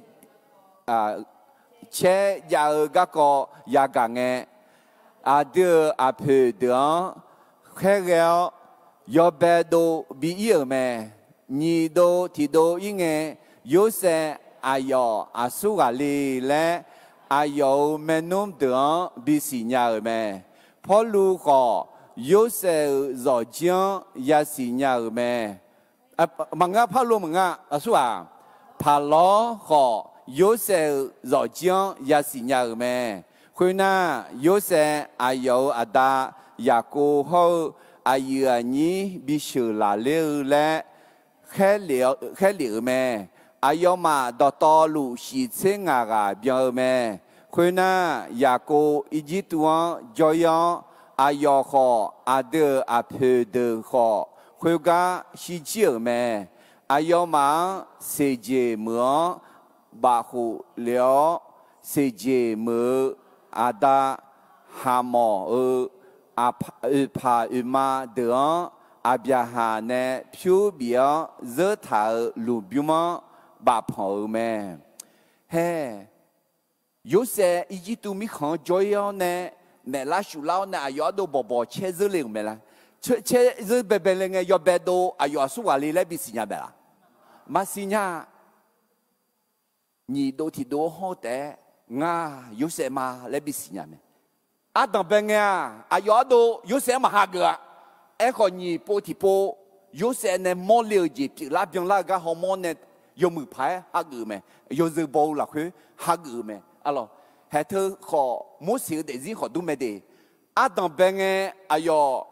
caer jav-eu garkawv yagaq ngae, aqdui-euq aqpoeq deuq-anr khaerghae-awr yawbae dov bi ir-euq mae. Nyiq dov tiq dov ir ngae, Yorsaev aqyawf aqsur ghaq le laer aqyawf-euq maernmr deuq-anr bisiq nya-euq mae. Pawrluv khawf, Yorsaev-euq zawqjir-anr yasiq nya-euq mae. Maqngeur, Pawrluv maqngeur, aqsur ghaq, Paqlawr khawf Yorsaev-euq zawqjir-anr yasiq nya-euq mae. Khoernar, Yorsaev aqyawf-euq aqda Yaqkov hawr-eu aqyuif aqnyir bisheuq laqler-eu laer khaerlef-euq mae. Aqyawfmaf dawqtawvluf shiq tser ngaq ghaq byan-eu mae. Khoernar, Yaqkov Irjirtuv-anr jawr-ir-awr, aqyawf khawf aqdui-euq aqpoeq deuq khawf khoergar shirjir-euq mae. Aqyawfmaf-anr seqjeq meuq-anr bafkhof lef-awr, seqjeq meuq-eu aqda Haqmawf-euq oeqpaq oeqma deuq-anr Aqbyaqhaq nae pyur bif-awr zeur taq-euq lmqbymr-anr bafpanq-euq mae. Hae, Yorsaev Irjirtuv mirkhanq-anr jawr-ir-awr nae naeqlar shuflar-awr nae aqyawf ardov bawqbawq caer zeur le-euq mae la? Caer zeur baebae le ngae yawbae dov aqyawf aqsur ghaq le laer bisiq nya mae la? Maqsiq nya. Nyiq dov tiq dov-anr hawr-eu taef-aer ngar Yorsaev ma laer bisiq nya mae. Ardanq bae ngae-aq, aqyawf ardov Yorsaev-anr maqhageuf-a. Aerkhawf, nyiq pov tiq pov Yorsaev nae mawrle-euq jeq pyeuflar byanlar-eu gar hawmawr nae yawmuiq paq-aer hageuf-eu mae. Yawzeu baw-eu lafkhoer hageuf-eu mae. Arlawq, haeq teu khawf Morseq-eu daefzir khawf dur mae de. Ardanq bae ngae, aqyawf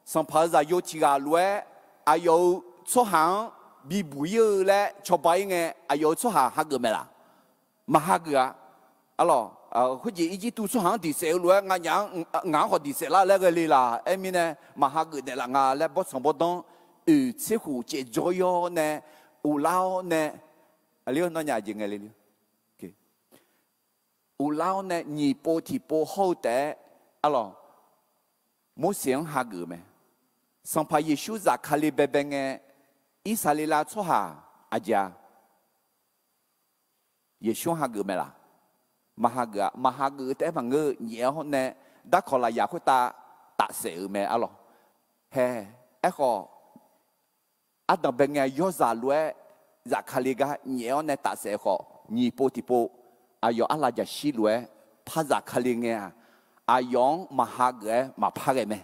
sanqpaq-euq zaqyo tiq ghaq lof-aer aqyawf-euq tsawrhaq-anr bibuq ir-eu laer cawba ir ngae, aqyawf-euq tsawrhaq hageuf mae laq? maqhageuf-a. Arlawq, khoerjeq Irjirtuv tsawrhaq-anr diq saef-eu lof-aer nganyaf-anr ngaq-anr khawf diq saef lar laer ghae le laq aer mirnae, maqhageuf naeqlaf nga laer bawrtsanq bawrdanr oeq tser khof caevjawr-ir-awr nae, uvlar-awr nae, aqli-awr nawnyaf aqjeq ngae le le. Uvlar-awr nae nyiq pov tiqpov hawr-eu taef-aer, arlawq, Morseq-anr hageuf-eu mae. Sanqpaq Yeqsur Zaqkali baebae ngae, Irsaqleqlav tsawrhaq aqjeq-a? Yeqsur-anr hageuf mae laq? Maqhageuf-a. Maqhageuf-eu taef-aer maqngeur-eu, nyaef-awr nae darkawq lafyaq khoertav tafsaef-euq mae arlawq. Hae, aerkhawf, ardanq bae ngae yawrzaq lof-aer Zaqkali gar nyaef-awr nae tafsaef khawf, nyiq pov tiqpov aqyawf arlav jaqshir lof-aer par Zaqkali ngae-aq, aqyawf-anr maqhageuf-aer maqpar ghae mae.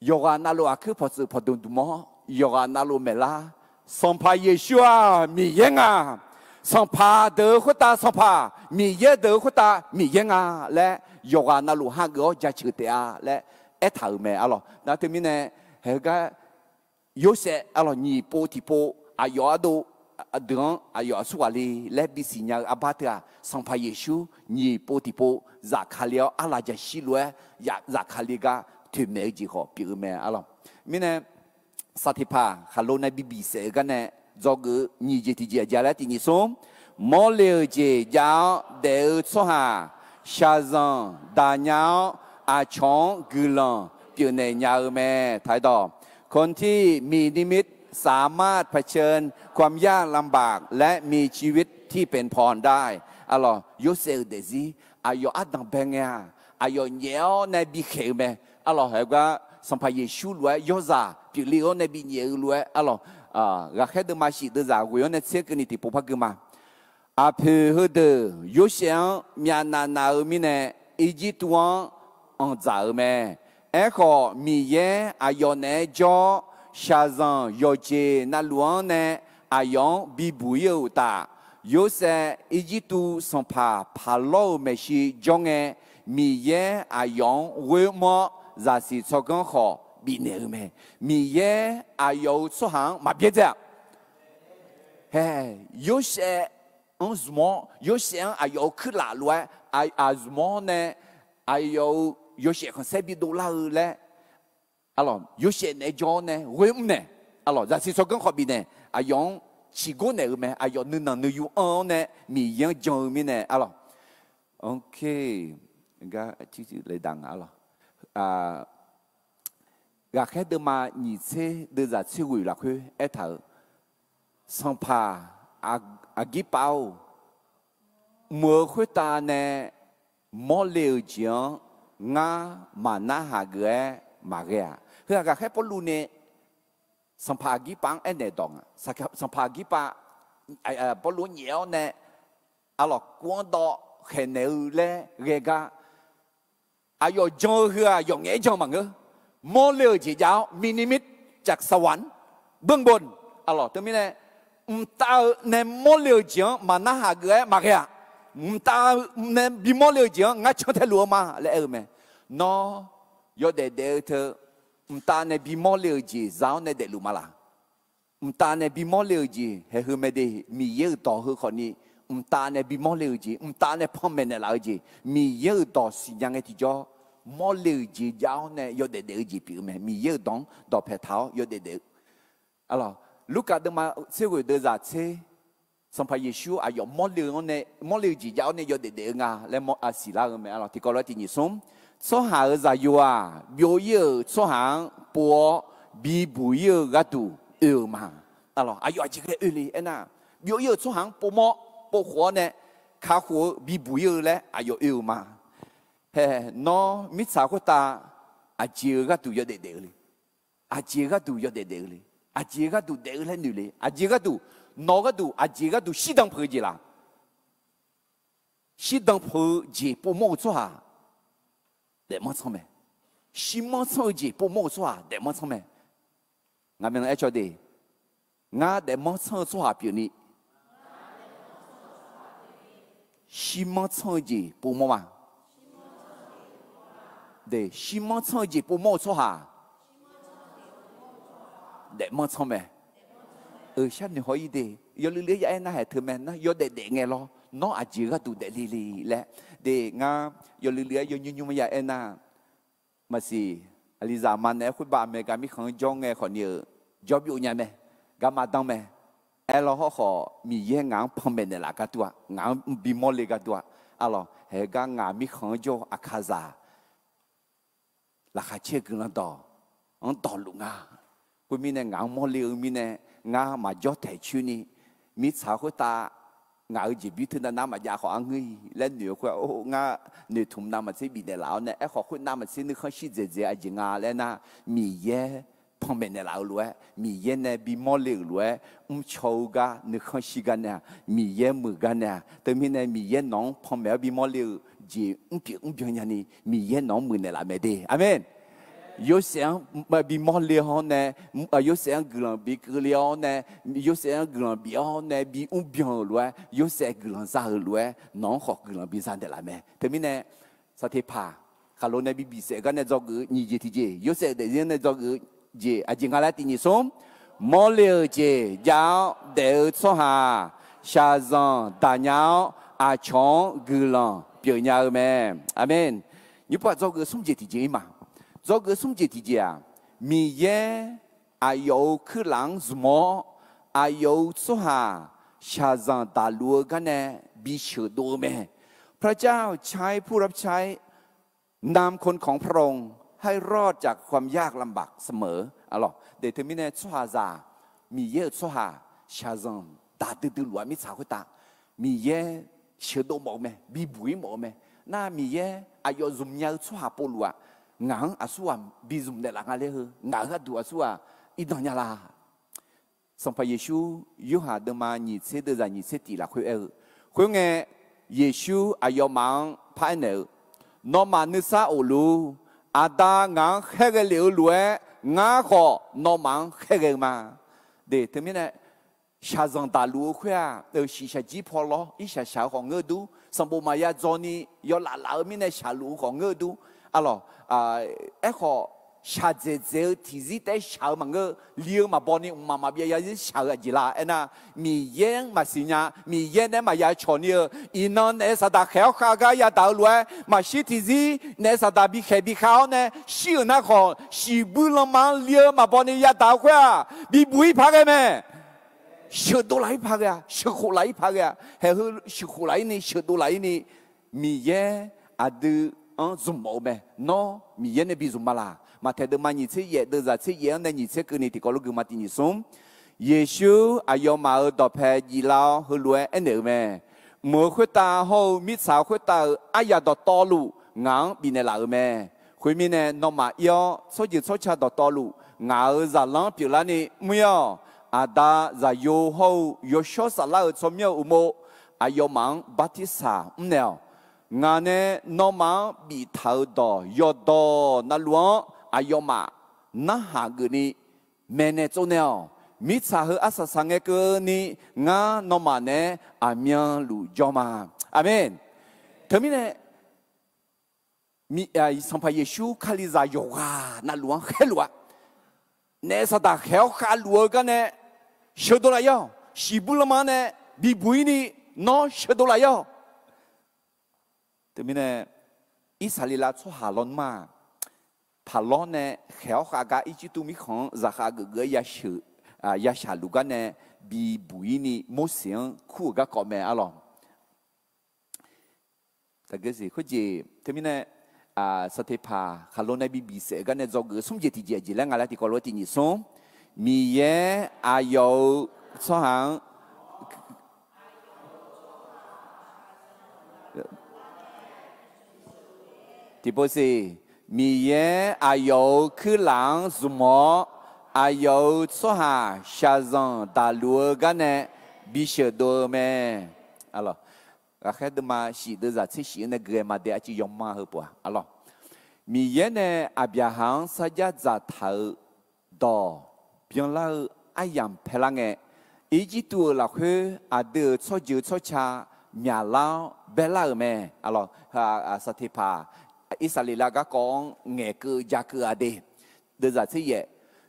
Yawqghaq navluf aqkuir pawqtsuif pawqdmq dmq-awr, yawqghaq navluf maeqlar, Sanqpaq Yeqsur-aq Miqyaer nga. Sanqpaq deuq-eu khoertav Sanqpaq, Miqyaer deuq-eu khoertav Miqyaer nga laer yawqghaq navluf hageuf-awr jaceuq taef-a laer aertaq-euq mae arlawq. Nar teumirnae, haegar Yorsaev arlawq nyiq pov tiqpov aqyawf ardov deuq-anr aqyawf aqsur ghaq le laer bisiq nya-eu arbar teu-aq, Sanqpaq Yeqsur nyiq pov tiqpov Zaqkali-awr arlav jaqshir lof-aer Zaqkali gar toeqmaeq-eu jeq khawf pyeuf-eu mae arlawq. Mirnae, saq tiqpaq khaqlo nae bibiq saef-eu gar nae dzawgeuf-eu nyiq jeq tiqjeq aqjeq laer tiq nyiq smr, mawrle-euq jeq jav-awr daef-eu tsawrhaq shaqzanq daqnya-awr aqcawq-anr guiqlanq pyeufnaeq nya-eu mae. คนที่มีนิมิตสามารถเผชิญความยากลำบาก และมีชีวิตที่เป็นพรได้ Arlawq, Yorsaev-euq daefzir aqyawf ardanq bae ngae-aq, aqyawf nyaef-awr nae bikhaeq-eu mae. Arlawq, haegar Sanqpaq Yeqsur lof-aer yawrzaq pyeufle-awr nae binyaef-eu lof-aer arlawq, ghaqkhaer deuvma shif deuvzaq ghoeq-awr nae tser keuvni tiqpov par gui ma. Aqpoeq heudeuq Yorsaev-anr myavnav nav-eu mirnae, Irjirtuv-anr anqdzaq-eu mae. Aerkhawf, Miqyaer aqyawf naeq-aer jawr-awr, shaqzanq yawqjeq navluf-anr nae aqyawf-anr bibuq-ir-eu uqtaf, Yorsaev Irjirtuv sanqpaq Paqlawr-euq maeqshi jawr ngae, Miqyaer aqyawf-anr ghoer mr-awr, zaqsiq tsawrganr khawf bifnaeq-eu mae. Miqyaer aqyawf-euq tsawrhaq-anr maqbyaerdzae-aq, hae, Yorsaev-anr zmq-awr, Yorsaev-anr aqyawf-euq kuirlaf lof-aer aqzmq-awr nae, aqyawf-euq yawshaef khanqsaer bidov lar-eu laer, arlawq, Yorsaev naeq-aer jawr-awr nae ghoer mrnaeq, arlawq, zaqsiq tsawrganr khawf bifnaeq, aqyawf-anr ciqgor naeq-eu mae. Aqyawf nuinanq nuiyu anr-awr nae Miqyaer-anr jan-eu mirnae arlawq. Ghaqkhaer deuvma nyiq tser deuvzaq tser ghoeq lafkhoer aertaq-euq, Sanqpaq Aqgirpav-or, mq-euq khoertav nae mawrle-euq jeq-anr ngar maqnarhaq geuf-aer maqghae-aq. Heu-aq ghaqkhaer Pawrluv nae Sanqpaq Aqgirpav-anr aernaeq dawq nga. Sanqpaq Aqgirpav Pawrluv-anr nyaef-awr nae arlawq kuv-anr dawv khaeqnaeq-eu laer ghae gar, aqyawf jan-eu heu-aq yawf ngaef-aer jan maqngeur. Mawrle-euq jeq jav-awr มีนิมิตจากสวรรค์เบื้องบน arlawq. Teumirnae, mqtav-eu nae mawrle-euq jeq-anr maqnarhaq geuf-aer maqghae-aq. Mqtav nae bimawrle-euq jeq-anr ngar cantae luf-eu ma laer aer-eu mae. Nawr yawdaef daef-eu teu mqtav nae bimawrle-euq jeq za-awr nae daefluf ma laq? Mqtav nae bimawrle-euq jeq haeq heu mae de. Miqyaer-euq dawq heu khawfni, mqtav nae bimawrle-euq jeq, mqtav nae panmaeq naeqlaf-eu jeq, Miqyaer-euq dawq siqnya ngae tiqjawr, mawrle-euq jeq jav-awr nae yawdaef daef-eu jeq pyeuf-eu mae. Miqyaer-euq dawq-anr dawqpae taq-awr yawdaef daef-eu. Arlawq, Lurkaf deuvma tser ghoeq deuvzaq tser, Sanqpaq Yeqsur aqyawf mawrle-eu jeq jav-awr nae yawdaef daef-eu nga laer mawr-a siqlar-eu mae. Arlawq, tiqkawv lof-aer tiq nyiq smr, tsawrhaq-euq zaqyo-aq, byov-ir-euq tsawrhaq-anr pov-awr bibuq-ir-eu gharduq oe-eu ma. Arlawq, aqyawf aqjeq ghae oe le aernar, byov-ir-euq tsawrhaq-anr povmawr povkhof-awr nae kakhof-eu bibuq-ir-eu laer aqyawf oe-eu ma. Hae, nawr mirtsaq khoertav aqjeq-eu gharduq yawdaef daef-eu le? Aqjeq gharduq yawdaef daef-eu le? Aqjeq gharduq daef-eu laer noeq le? Aqjeq gharduq, nawq gharduq aqjeq gharduq shirdan peuq-eu jeq laq? Shirdan peuq-eu jeq povmawr-eu tsawrhaq daefmanr tsanr mae. Shirmanr tsanr-eu jeq povmawr-eu tsawrhaq daefmanr tsanr mae. Ngaq myavnuiv aer cawq de, ngar daefmanr tsanr-eu tsawrhaq pyeufni shirmanr tsanr-eu jeq povmawr ma. De, shirmanr tsanr-eu jeq povmawr-eu tsawrhaq daefmanr tsanr mae. Eusharnoeq haw-ir de. yawluiv luiv-aer ya aer nar haeq teu mae nar, yawdaef daef ngae lawr, nawr aqjeq gharduq daefle le laer. De ngar yawluiv luiv-aer yawnymr nymr ya aer nar, maqsiq, aqlizaq ma naeq-aer khoerbav maeq gar mirkhanq-anr jawr ngae khawfni-euq jawr byov nya mae, garma danr mae. Aerlawr hawrkhawf Miqyaer ngaq-anr panmaeq naeqlaf gharduq-aq, ngaq-anr bimawr le gharduq-aq, arlawq haeq gar ngaq mirkhanq-anr jawr-eu aqkaqzaq laqkhaq caer-eu guiqlanq dawq-anr dawqluf nga. Khoermirnae ngaq-anr mawrle-eu mirnae, ngar maqjawr taeq coerni, mirtsaq khoertav ngaq-euq jeqbir teunav nar maqjav khawf arngeur-i laer noeq-eu khoer-aq, or ngar noeqtmq navmaqtser bifnaeq laf-awr nae, aerkhawf khoer navmaqtser nuikhanr shir dzaeqdzaeq aqjeq nga laer nar, Miqyaer panmaeq naeqlaf-eu lof-aer, Miqyaer nae bimawr le-euq lof-aer, mrcaw-eu gar nuikhanr shir gar nae-aq, Miqyaer muiq gar nae-aq, teumirnae Miqyaer nawq-anr panmaeq-awr bimawr le-euq jeq mrpyeuf mrbyan nyani, Miqyaer nawq-anr muiqnaeq laf mae de. Aqmeq. Yorsaev-anr bimawr le-awr nae, Yorsaev-anr guiqlanq bi keuvle-awr nae, Yorsaev-anr guiqlanq bif-awr nae bi mrbyan-euq lof-aer, Yorsaev guiqlanq za-euq lof-aer nawq-anr khawf guiqlanq bi zanaeq laf mae. Teumirnae, saqteqpaq khaqlo nae bi bifsaef gar nae dzawgeuf-eu nyiq jeq tiqjeq, Yorsaev-euq daefzir-anr nae dzawgeuf-eu jeq aqjeq nga laer tiq nyiq smr, mawrle-euq jeq jav-awr daef-eu tsawrhaq-aq, shaqzanq daq nya-awr aqcawq-anr guiqlanq pyeufnya-eu mae. Aqmeq. Nymrpov-aq dzawgeuf smr jeq tiqjeq-ir ma. Dzawgeuf smr jeq tiqjeq-aq, Miqyaer aqyawf-euq kuirlaf-anr zmq-awr, aqyawf-euq tsawrhaq shaqzanq daqluf-eu gar nae bi sheuqdov-eu mae. พระเจ้าใช้ผู้รับใช้นำคนของพระองค์ให้รอดจากความยากลำบากเสมอ Arlawq, de teumirnae tsawrhaqzaq, Miqyaer-euq tsawrhaq shaqzanq daq duidui luf-a mirtsaq khoertav, Miqyaer sheuqdov mawf-eu mae, bibuq-ir mawf-eu mae. Nar Miqyaer aqyawf zmq nya-eu tsawrhaq povluf-aq, ngaq-anr aqsurghaq bi zmq naeqlaf nga laer heu, ngaq-euq gharduq aqsurghaq irdan nya la. Sanqpaq Yeqsur Yorhaq deuvma nyiq tser deuvzaq nyiq tser tiq lafkhoer aer-eu, khoerngae, Yeqsur aqyawfmaf-anr paraer naeq-eu, Nawmaf nuisar of luf-ur. Aqda ngaq-anr khaerghae lef-eu lof-aer, ngar khawf nawmaf-anr khaerghae-eu ma. De teumirnae, shaqzanq daqluf-eu khoer-aq, shiqshaq jir paw lawr irshaq shaq-eu khawf ngeur dur, sanqbof maqya dzaw ni yawlaf laf-eu mirnae shaqluf-eu khawf ngeur dur. Arlawq, aerkhawf, shaqdzaeq dzaeq-eu tiqzir taef-aer shaq-eu maqngeur, li-eu maqbaw ni mqmaq maqbyav yarzir shaq-eu aqjeq la aernar, Miqyaer-anr maqsiq nya, Miqyaer naeq-aer maqya cawq ni-eu, iqnan naef saqdaq khaeq-awr khav gar yadaq-eu lof-aer maqshir tiqzir naef saqdaq bikhaeq bikhav-awr nae shir-euq nar khawf, shiqbuir lanma-anr li-eu maqbaw ni yadaq-eu khoer-aq, bibuq-ir paq ghae mae. Sheuqdov laf-ir paq ghae-a, sheuqkhof laf-ir paq ghae-a, haeq heu sheuqkhof laf-ir ni sheuqdov laf-ir ni, Miqyaer aqdui-anr zmq mawf-eu mae. Nawr Miqyaer nae bi zmq ma laq? Maqtaeq deuvma nyiq tser yaef deuvzaq tser yaef-anr nae nyiq tser keuvni tiqkawv lof gui ma tiq nyiq smr. Yeqsur aqyawfmaf-euq dawqpae jiflar-awr heulof-aer aernaeq-eu mae. Mq-euq khoertav hawr-eu mirtsaq khoertav-euq aryaq dawqtawvluf ngaq-anr bifnaeq laf-euq mae. Khoermirnae, nawmaf ir-awr tsawrjeuq tsawrca dawqtawvluf ngaq-euq zaqlanr pyeuflarni mr-ir-awq. Aqda, Zaqyo hawr-eu Yawshawr Saflar-euq tsawrmyanr-euq uqmov aqyawfmaf-anr bartirsaq mrnaeq-awq. Ngaq nae nawmaf-anr biftaq-euq dawq yawqdawq navluf-anr aqyawfmaf narhaq geufni maeqnaeq tsovnaeq-awq. Mirtsaq heu arsaq saq ngae keuvni ngar nawmaf naeq-aer aqmyanluf jawr ma. Aqmeq. Teumirnae, Sanqpaq Yeqsur Kalizaq yawqghaq navluf-anr khaerluf-a. Naef saqdaq khaeq-awr khavluf-eu garnae sheuqdov laf-ir-awq. Shiqbuir lanma-anr nae bibuq-ir ni nawr sheuqdov laf-ir-awq. Teumirnae, Irsaqleqlav tsawrhaq lawnmr-aq, paqlawr nae khaeq-awr khav gar Irjirtuv mirkhanq-anr zaqkhav geufgeuf-aer yashaq luf garnae bibuq-ir ni Morseq-anr kur-euq garkawv mae arlawq. Khoerjeq teumirnae, Saqteqpaq khaqlo nae bi bifsaef-euq garnae dzawgeuf-eu smr jeq tiqjeq aqjeq laer nga laer tiqkawv lof-aer tiq nyiq smr. Miqyaer aqyawf-euq tsawrhaq-anr Tiqpov siq, Miqyaer aqyawf-euq kuirlaf-anr zmq-awr, aqyawf-euq tsawrhaq shaqzanq daqluf-eu garnae bisheuq dov-eu mae. Ghaqkhaer deuvma shif deuvzaq tser shif-anr nae gui-aer ma dae arcuiv yawma heu pov-a arlawq. Miqyaer nae Aqbyaqhaq-anr sarjax dzaqtaq-euq dawq byanlar-eu aryamq paelar ngae, Irjirtuv-euq lafkhoer aqdui-euq tsawrjeuq tsawrca myaqlar-awr baelar-euq mae. Saqteqpaq Irsaqleqlav garkawv-anr ngaeqkeuv jakeuv-a de. Deuvzaq tser yaef,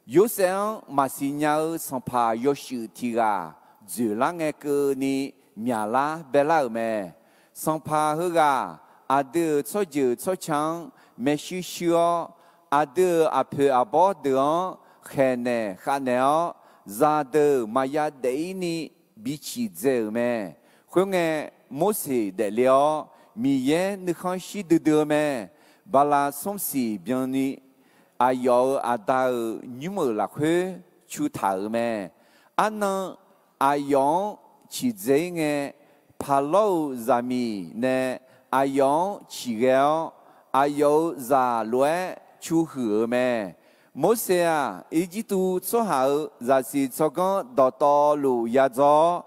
Yorsaev-anr maqsiq nya-eu sanqpaq yawshuif tiq ghaq dzoeqlar ngae keuvni myaqlar baelar-euq mae. Sanqpaq heughaq aqdui-euq tsawrjeuq tsawrca-anr maershuir shuir-awr, aqdui-euq aqpoeq aqbawr deuq-anr khaeqnaeq khavnaeq-awr, zaqdeuq maqya daef-ir ni biciq dzae-euq mae. Khoerngae, Morseq daefle-awr, Miqyaer nuikhanr shir duidui-eu mae. Bala smr siq byanni aqyawf-euq aqda-euq nymr-euq lafkhoer cu taq-euq mae. Arnan aqyawf-anr ciqdzae-ir ngae, Paqlawr-euq zaqmiq nae aqyawf-anr ciqghae-awr, aqyawf-euq zaq lof-aer cu huiq-euq mae. Morseq-aq, Irjirtuv tsawrhaq-euq zaqsiq tsawrganr dawqtawvluf yadzaw-awr,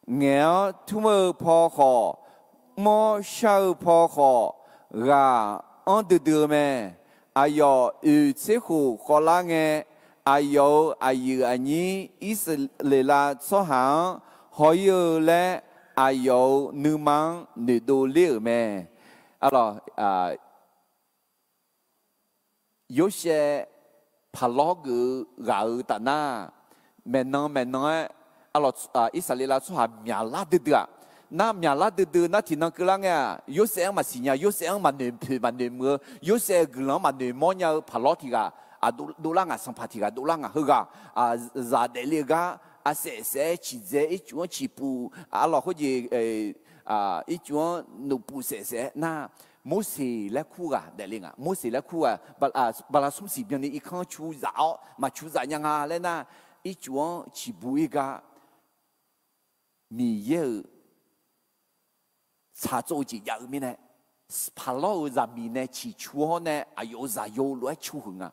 ngaeq-awr tmr-eu paw khawf, mr-awr shar-eu paw khawf, ghaq anr duidui-eu mae. Aqyawf oeq tser khof khawvlar ngae, aqyawf-euq aqyuif aqnyir Irsaqleqlav tsawrhaq-anr haw-ir-eu laer, aqyawf-euq nuima-anr noeqdov ler-euq mae. Arlawq, Yorsaev Paqlawr geuf-eu ghaq-euq taf nar, maeqnan maeqnan-aer, arlawq, Irsaqleqlav tsawrhaq myaqlar duidui-aq. Nar myaqlar duidui nar tiqnan keuvlar ngae-aq, Yorsaev-anr maqsiq nya, Yorsaev-anr maqnoeq poeq maqnoeq muiq-eu, Yorsaev-euq guiqlanq-anr maqnoeq mawr nya-eu Paqlawr tiq ghaq, aq, dovlar ngaq, sanqpaq tiq ghaq dovlar ngaq, heughaq, zaq daefle-eu gar arsaef saef-aer ciqdzae, ircuf-anr ciqpuq, arlawq khoerjeq, ircuf-anr noqpuq saef saef-aer nar, Morseq laer kur ghaq daefle nga. Morseq laer kur ghaq, Bala smr siq byanni irkanr cu zaf-awr maqcu zaf nya nga laer nar, ircuf-anr ciqbu-ir gar Miqyaer-euq tsaqtsov-eu jeq jav-eu mirnae, Paqlawr-euq zaqmiq nae ciqcu-awr nae aqyawf-euq zaqyo lof-aer cu huiq nga.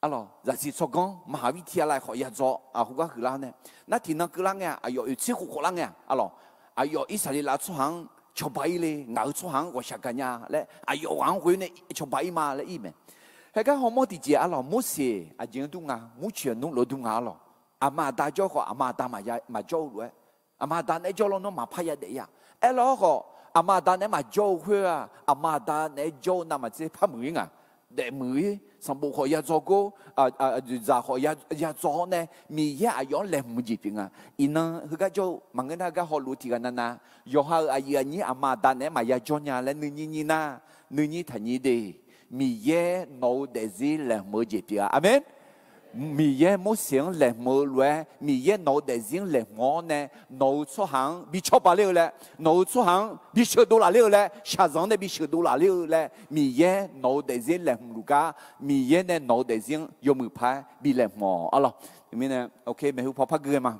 Arlawq, zaqsiq tsawrganr มหาวิทยาลัย khawf yadzaw, aqhu gar huiqlar nae, nar tiqnan keuvlar ngae-aq, aqyawf oeq tser khof khawvlar ngae-aq, arlawq, aqyawf Irsaqleqlav tsawrhaq-anr cawba-ir le, ngaq-euq tsawrhaq-anr ghawqshaq gaq nya laer, aqyawf ghaq-anr ghoe-awr nae cawba-ir ma laer ir mae. Haegar hawmawr tiqjeq, arlawq, Morseq aqjeq-anr dur nga, murcoeq nmr lof-aer dur nga, arlawq. Aqma aqda jawr khawf, aqma aqda maqjawr-eu lof-aer, aqma aqda naeq-aer jawr lawnmr maqpar yadaef-ir-aq. Aerlar-awr khawf, aqma aqda naeq-aer maqjawr-eu khoer-aq, aqma aqda naeq-aer jawr-eu navmaqtser par muiq-ir nga. Daefmuiq-ir, sanqbof khawf yadzaw gor, zaq khawf yadzaw-awr nae, Miqyaer aqyawf-anr laeqhmq-eu jeq pyeuf nga. Iqnan heugar jawr-eu maqngeur nar, heugar hawluf-eu tiq ghaq navnav, yawqha-euq aqyuif aqnyir aqma aqda naeq-aer maqya jawr nya laer nuinyir nyir nar, nuinyir taqnyir de. Miqyaer nawq-euq daefzir laeqhmq-eu jeq pyeuf-a. Aqmeq. Miqyaer Morseq-anr laeqhmq-eu lof-aer, Miqyaer nawq-euq daefzir-anr laeqhmq-awr nae, nawq-euq tsawrhaq-anr bi cawba ler-eu laer, nawq-euq tsawrhaq-anr bi sheuqdov laf ler-eu laer, shaqzanq-anr nae bi sheuqdov laf ler-eu laer, Miqyaer nawq-euq daefzir laeqhmq luf gar, Miqyaer nae nawq-euq daefzir-anr yawmuiq paq-aer bi laeqhmq-awq, arlawq. Teumirnae, ok, maeqhu paw par gui-aer ma.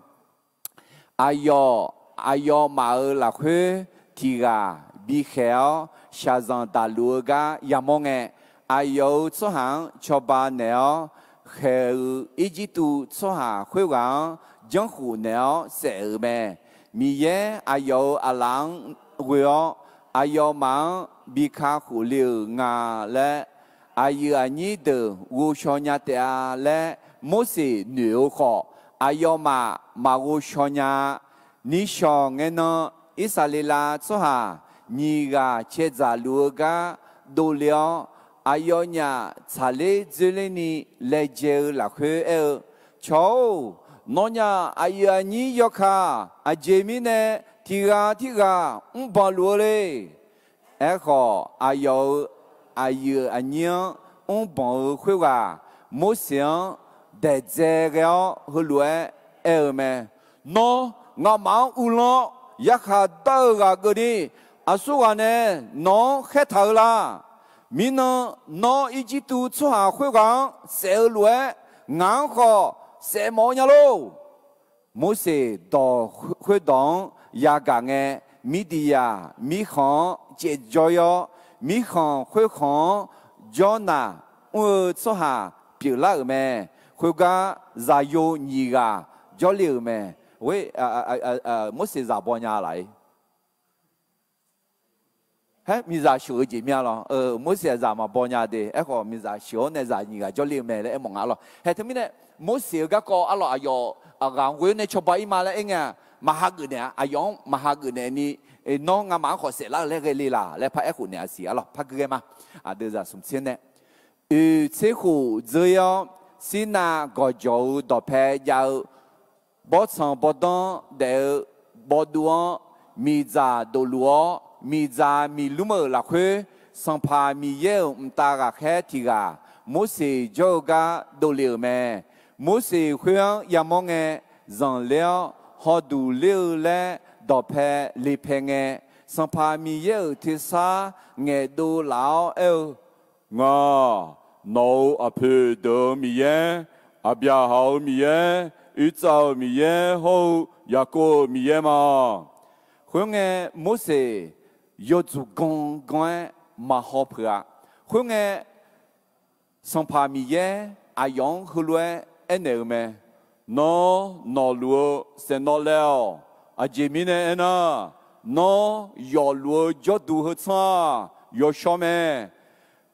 Aqyawf, aqyawfmaf-euq lafkhoer tiq ghaq bikhaeq-awr, shaqzanq daqluf-eu gar yamawr ngae, aqyawf-euq tsawrhaq-anr cawba naeq-awr, khaeq-eu Irjirtuv tsawrhaq khoerghaq-anr janrkhof naeq-awr saef-euq mae. Miqyaer aqyawf-euq aqlaf-anr ghoe-awr, aqyawfmaf-anr bi kakhof le-euq nga laer, aqyuif aqnyir deuq ghovshaw nya taef-a laer Morseq noeq-eu khawf, aqyawfmaf maqghovshaw nya-a. Nishawq ngae nan, Irsaqleqlav tsawrhaq nyiq ghaq caedzaq luf-eu gar dovle-awr, aqyawfnyaf tsaqler dzoerlerni laejae-eu lafkhoer aer-eu, Cawq-or, nawnyaf aqyuif aqnyir yawkaq aqjeq mirnae tiq ghaq tirghaq mrbanq luf-eu le. Aerkhawf, aqyawf-euq aqyuif aqnyir-anr mrbanq-eu khoerghaq Morseq-anr daeqdzae ghae-awr heulof-aer aer-eu mae. Nawr, ngamaf-anr uvlanr-awr yarkhaq dar-eu ghaq keuvni, aqsurghaq nae nawq-anr khaertaq-eu la. Mirnan, nawr Irjirtuv tsawrhaq khoerghaq-anr saef-eu lof-aer, ngaq-anr khawf saef mawf-eu nya lor. Morseq dawq khoerdawq-anr yagaq ngae, Mirdiqyaq mirkhanq-anr caevjawr-ir-awr, mirkhanq khoerkhanq-anr jawrnaq mr-eu tsawrhaq pyeuflar-euq mae. Khoergar, zaqyo nyiq ghaq jawrle-euq mae. Morseq zaq baw nya laf-ir. Haer, miqzaq sheuq-eu jeq mir-a lawr. Morseq-aq zaq maqbaw nya de. Aerkhawf, miqzaq sheuq-awr nae zaq nyiq ghaq jawrle-eu mae laer aermawf nga lawr. Haer teumirnae, Morseq-eu garkawv arlawq, aqyawf aqghaq-anr ghoe-awr nae cawba-ir ma laer aer ngae-a, maqhageuf naeq-a. Aqyawf-anr maqhageuf naeq ni, nawr ngamaf-anr khawf saeflar-eu laer ghae le laq laer par aerkhof naeq-a siq arlawq. Par gui ghae ma. Aqdui zaq smq tser nae, oeq tser khof dzeur-ir-awr, Sirnav gawqjawq-eu dawqpae jav-eu bawrtsanq bawrdanr daef-eu bawduv-anr miqdzaq dofluf-awr, miqdzaq miqlmr-euq lafkhoer, Sanqpaq Miqyaer-euq mqtav ghaqkhaer tiq ghaq Morseq jawr-eu gar dovle-euq mae. Morseq khoer-anr yamawr ngae, zanqler-awr hawduq ler-eu laer dawqpae lepae ngae, Sanqpaq Miqyaer-euq tersar ngaeqdov laf-awr aer-eu, Ngaq, nawq-euq aqpoeq deuq-euq Miqyaer, Aqbyaqhaq-euq Miqyaer, Irtsav-euq Miqyaer hawr-eu Yaqkov-euq Miqyaer ma. Khoerngae, Morseq yawdzuq ganr ganr-aer maqhaw peuq-a. Khoerngae, Sanqpaq Miqyaer aqyawf-anr heulof-aer aernaeq-eu mae. Nawr nawqluf-eu saeqnawv laev-awq. Aqjeq mirnae aernar, nawr yawfluf-eu jawrduq heu tsanr-aq, yawshawr mae.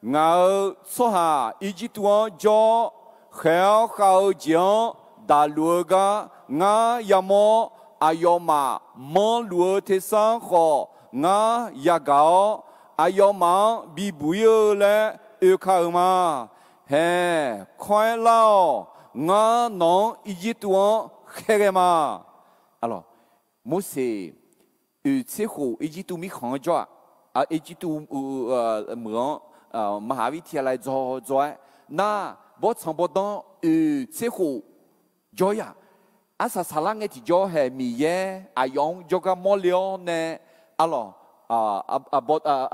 Ngaq-euq tsawrhaq Irjirtuv-anr jawr-awr, khaeq-awr khav-eu jeq-anr daqluf-eu gar ngar yamawr-awr, aqyawfmaf manrluf-eu tersar-anr khawf ngar yagaq-awr, aqyawfmaf-anr bibuq-ir-eu laer oeka-euq ma. Haeq, kawr-aer lar-awq. Ngar nawq-anr Irjirtuv-anr khaerghae ma. Morseq oeq tser khof Irjirtuv mirkhanq-anr jawr-aq, Irjirtuv meuq-anr, maqhaq-ir tiq ghaq laer dzaw dzaw-aer nar, bawrtsanq bawrdanr oeq tser khof jawr-ir-aq, arsaq saqlar ngae tiqjawr haeq Miqyaer aqyawf-anr jawrgar mawrle-awr nae, arlawq,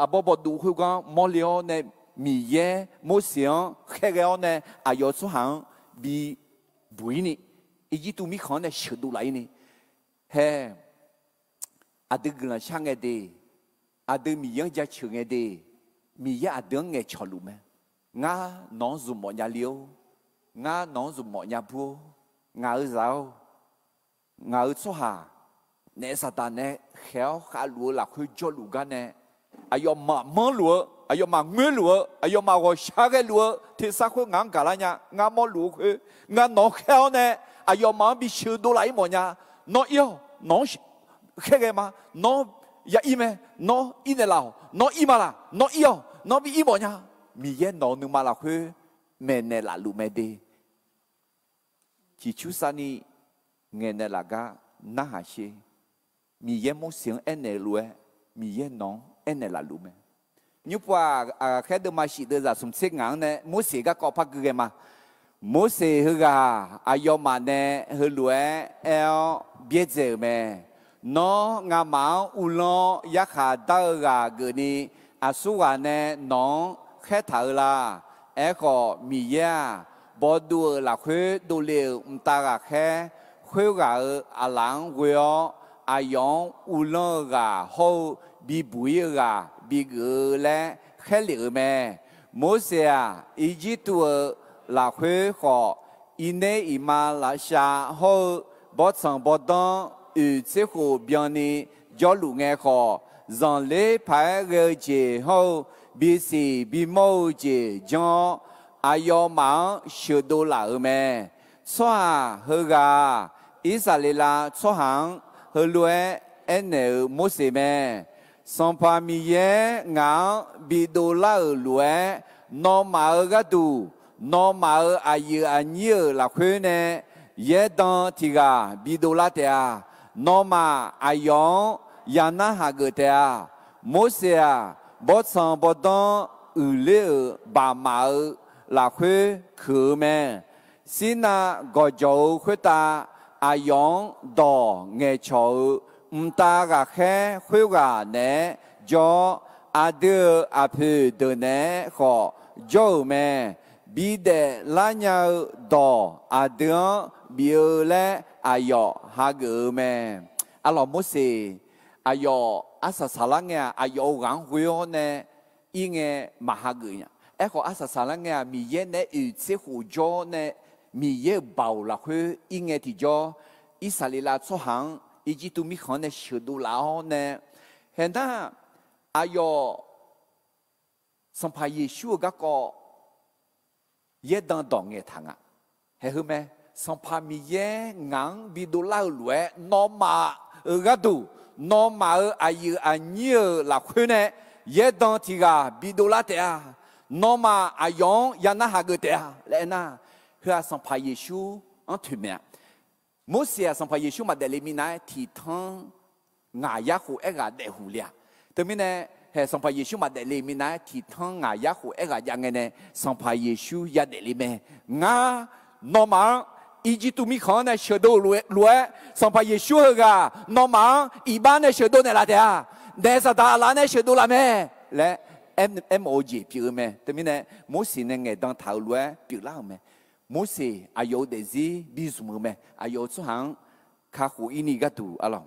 arbawr bawduv khoergar mawrle-awr nae, Miqyaer Morseq-anr khaerghae-awr nae aqyawf tsawrhaq-anr bibuq-ir ni, Irjirtuv mirkhanq-anr nae sheuqdov laf-ir ni, haeq, aqdui guiqlanq shar ngae de, aqdui Miqyaer-anr jaceuq ngae de, Miqyaer aqdui-anr ngaeqcawq luf mae. Ngar nawq-anr zmq mawf nya le-or, ngar nawq-anr zmq mawf nya bur-or, ngaq-euq zaq-or, ngaq-euq tsawrhaq naef saqdaq nae khaeq-awr khavluf-eu lafkhoer jawrluf gar nae, aqyawfmaf manrluf-eu, aqyawfmaf ngoerluf-eu, aqyawfmaf ghawqshaq ghaeluf-eu tersar khoer ngaq-anr gaqlar nya. Ngar mawrluf-eu khoer, ngar nawq-anr khaer-awr nae aqyawfmaf-anr bisheuq dovlaf-ir mawf nya. Nawr ir-awq, nawq-anr khaerghae ma. Nawr ya ir mae. Nawr ir naeqlaf-awq. Nawr ir ma laq. Nawr ir-awq. Nawr bi ir mawf nya. Miqyaer nawq-euq nuima lafkhoer maeqnaeq laf luf mae de. Ciqcursav ni ngaeqnaeq laf gar narhaq sher. Miqyaer Morseq-anr aernaeq-eu lof-aer, Miqyaer nawq-anr aernaeq laf luf mae. Nymrpov-aq, aqghaqkhaer deuvma shif deuv zaq smq tser ngaq-anr nae Morseq garkawv par gui ghae ma. Morseq heughaq aqyawfmaf nae heulof-aer aer-awr byaerdzae-euq mae. Nawr ngamaf-anr uvlanr-awr yarkhaq dar-eu ghaq geufni, aqsurghaq nae nawq-anr khaertaq-eu la. Aerkhawf, Miqyaer-aq, bawduv-euq lafkhoer dovle-euq mqtav ghaqkhaer khoerghaq-euq aqlaf-anr ghoe-awr, aqyawf-anr uvlanr-eu ghaq hawr-eu bibuq-ir-eu ghaq bigeuf-eu laer khaerlef-euq mae. Morseq-aq, Irjirtuv-euq lafkhoer khawf, irner iqmalavshav hawr-eu bawrtsanq bawrdanr oeq tser khof byanni jawrluf ngae khawf, zanqler paq-aer ghae-eu jeq hawr-eu bisiq bimawr-eu jeq janr-awr, aqyawfmaf-anr sheuqdov laf-euq mae. Tsawrhaq heughaq-aq, Irsaqleqlav tsawrhaq-anr heulof-aer aernaeq-euq Morseq mae. Sanqpaq Miqyaer ngaq-anr bidov lar-euq lof-aer, nawmaf-euq gharduq, nawmaf-euq aqyuif aqnyir-euq lafkhoer nae yaerdan tiq ghaq bidov lar taef-a. Nawmaf aqyawf-anr ya narhaq geuf taef-a. Morseq-aq, bawrtsanq bawrdanr uiqler-euq baqmaf-euq lafkhoer kuiq-eu mae. Sirnav gawqjawq-eu khoertav aqyawf-anr dawq ngaeqcawq-eu mqtav ghaqkhaer khoerghaq naeq-aer jawr-awr, aqdui-euq aqpoeq deuq naeq-aer khawf jawr-euq mae. Bidaef lar nya-eu dawq aqdui-anr bif-eu laer aqyawf hageuf-eu mae. Arlawq, Morseq aqyawf arsaq saqlar ngae-aq, aqyawf-euq ghaq-anr ghoe-awr nae ir ngae maq hageuf nya. Aerkhawf, arsaq saqlar ngae-aq, Miqyaer naeq-aer oeq tser khof jawr-awr nae, Miqyaer-euq baoq lafkhoer ir ngae tiqjawr, Irsaqleqlav tsawrhaq-anr Irjirtuv mirkhanq-anr nae sheuqdov laf-awr nae, haeq nar, aqyawf Sanqpaq Yeqsur-euq garkawv yaerdan dawq ngaeqtaq nga. Haeq heu mae, Sanqpaq Miqyaer ngaq-anr bidov lar-eu lof-aer, nawmaf-euq gharduq, nawmaf-euq aqyuif aqnyir-euq lafkhoer nae yaerdan tiq ghaq bidov lar taef-a. Nawmaf aqyawf-anr ya narhaq geuf taef-a laer aernar, heu-aq Sanqpaq Yeqsur-anr toeqmaeq-a. Morseq-aq Sanqpaq Yeqsur maqdaef le minav-aer tiqtanr ngaq yar khof aerghaq daefhuq le-aq. Teumirnae, haeq Sanqpaq Yeqsur maqdaef le minav-aer tiqtanr ngaq yar khof aerghaq jav ngae nae, Sanqpaq Yeqsur yadaef le mae. Ngar, nawmaf-anr Irjirtuv mirkhanq-anr nae sheuqdov lof-aer, Sanqpaq Yeqsur heughaq nawmaf-anr iqbax nae sheuqdov naeqlaf taef-a. Naef Saqdaq aqlaf nae sheuqdov laf mae laer aermawf-eu jeq pyeuf-eu mae. Teumirnae, Morseq nae ngaeqdan taq-euq lof-aer pyeuflar-euq mae. Morseq aqyawf-euq daefzir bizmq-eu mae. Aqyawf-euq tsawrhaq-anr kakhof-ir ni gharduq arlawq.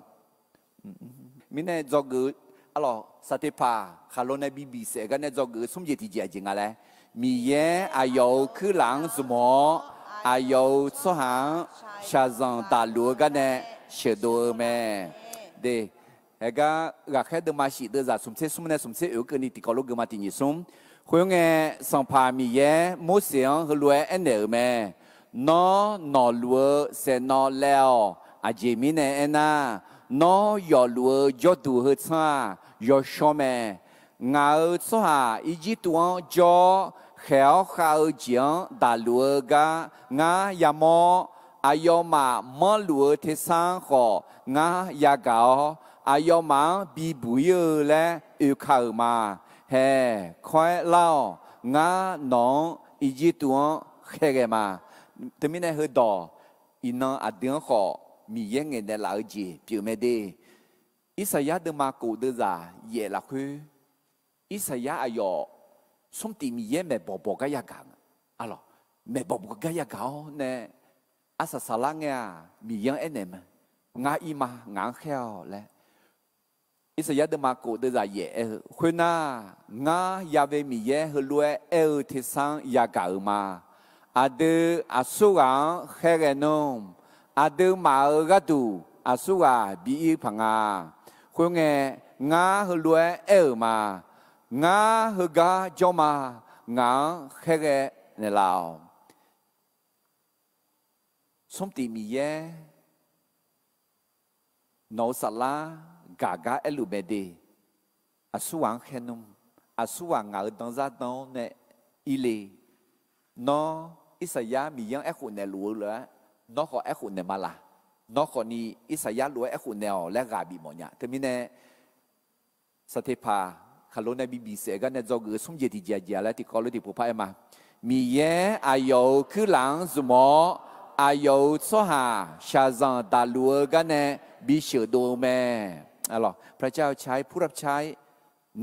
Mirnae dzawgeuf-eu arlawq, Saqteqpaq khaqlo nae bibiq saef gar nae dzawgeuf-eu smr jeq tiqjeq aqjeq nga laer, Miqyaer aqyawf-euq kuirlaf-anr zmq-awr, aqyawf-euq tsawrhaq-anr shaqzanq daqluf-eu gar nae sheuqdov-eu mae. De, haegar Ghaqkhaer deuvma shif deuvzaq smq tser smr nae smq tser oeq-anr keuvni tiqkawv lof geufma tiq nyiq smr. Khoerngae, Sanqpaq Miqyaer Morseq-anr heulof-aer aernaeq-euq mae. Nawr nawqluf-eu saeqnawv laev-awq. Aqjeq mirnae aernar, nawr yawfluf-eu jawrduq heu tsanr-aq, yawshawr mae. Ngaq-euq tsawrhaq Irjirtuv-anr jawr-awr khaeq-awr khav-eu jeq-anr daqluf-eu gar ngar yamawr-awr, aqyawfmaf manrluf-eu tersar-anr khawf ngar yagaq-awr, aqyawfmaf-anr bibuq-ir-eu laer oeka-euq ma. Haeq, kawr-aer lar-awq. Ngar nawq-anr Irjirtuv-anr khaerghae ma. Teumirnae heudawq, iqnan aqdui-anr khawf Miqyaer ngaeqnaeq laf-eu jeq pyeuf mae de. Irsaqyar deuvma kof deuvzaq yaef lafkhoer, Irsaqyar aqyawf smrtif Miqyaer maeqbawq bawq gar yagaq, arlawq, maeqbawq bawq gar yagaq-awr nae, arsaq saqlar ngae-aq Miqyaer-anr aernaeq mae. Ngar ir ma, ngaq-anr khaer-awq laer. Irsaqyar deuvma kof deuvzaq yaef aer-eu khoernar, ngar yave Miqyaer heulof-aer aer-eu tersar-anr yagaq-euq ma. Aqdui aqsurghaq-anr khaerghae nmr. Aqduimaf-euq gharduq aqsurghaq bi ir paq nga. Khoerngae, ngar heulof-aer aer-euq ma. Ngar heugar jawr ma. Ngaq-anr khaerghae naeqlaf-awq. Smrtif Miqyaer nawq-euq saflar gaq gar aerluf mae de. Aqsurghaq-anr khaer nmr. Aqsurghaq ngaq-euq danzar dan-awr nae ir le. Nawr Irsaqyar Miqyaer-anr aerkhof naeqluf-eu lof-aer, nawr khawf aerkhof naeq ma laq. Nawr khawfni Irsaqyar lof-aer aerkhof naeq-awq laer ghaq bifmawf nya. Teumirnae, Saqteqpaq khaqlo nae bibiq saef gar nae dzawgeuf-eu smr jeq tiqjeq aqjeq laer tiqkawv lof tiqpov par-aer ma. Miqyaer aqyawf-euq kuirlaf-anr zmq-awr, aqyawf-euq tsawrhaq shaqzanq daqluf-eu gar nae bisheuq dov-eu mae. พระเจ้าใช้ผู้รับใช้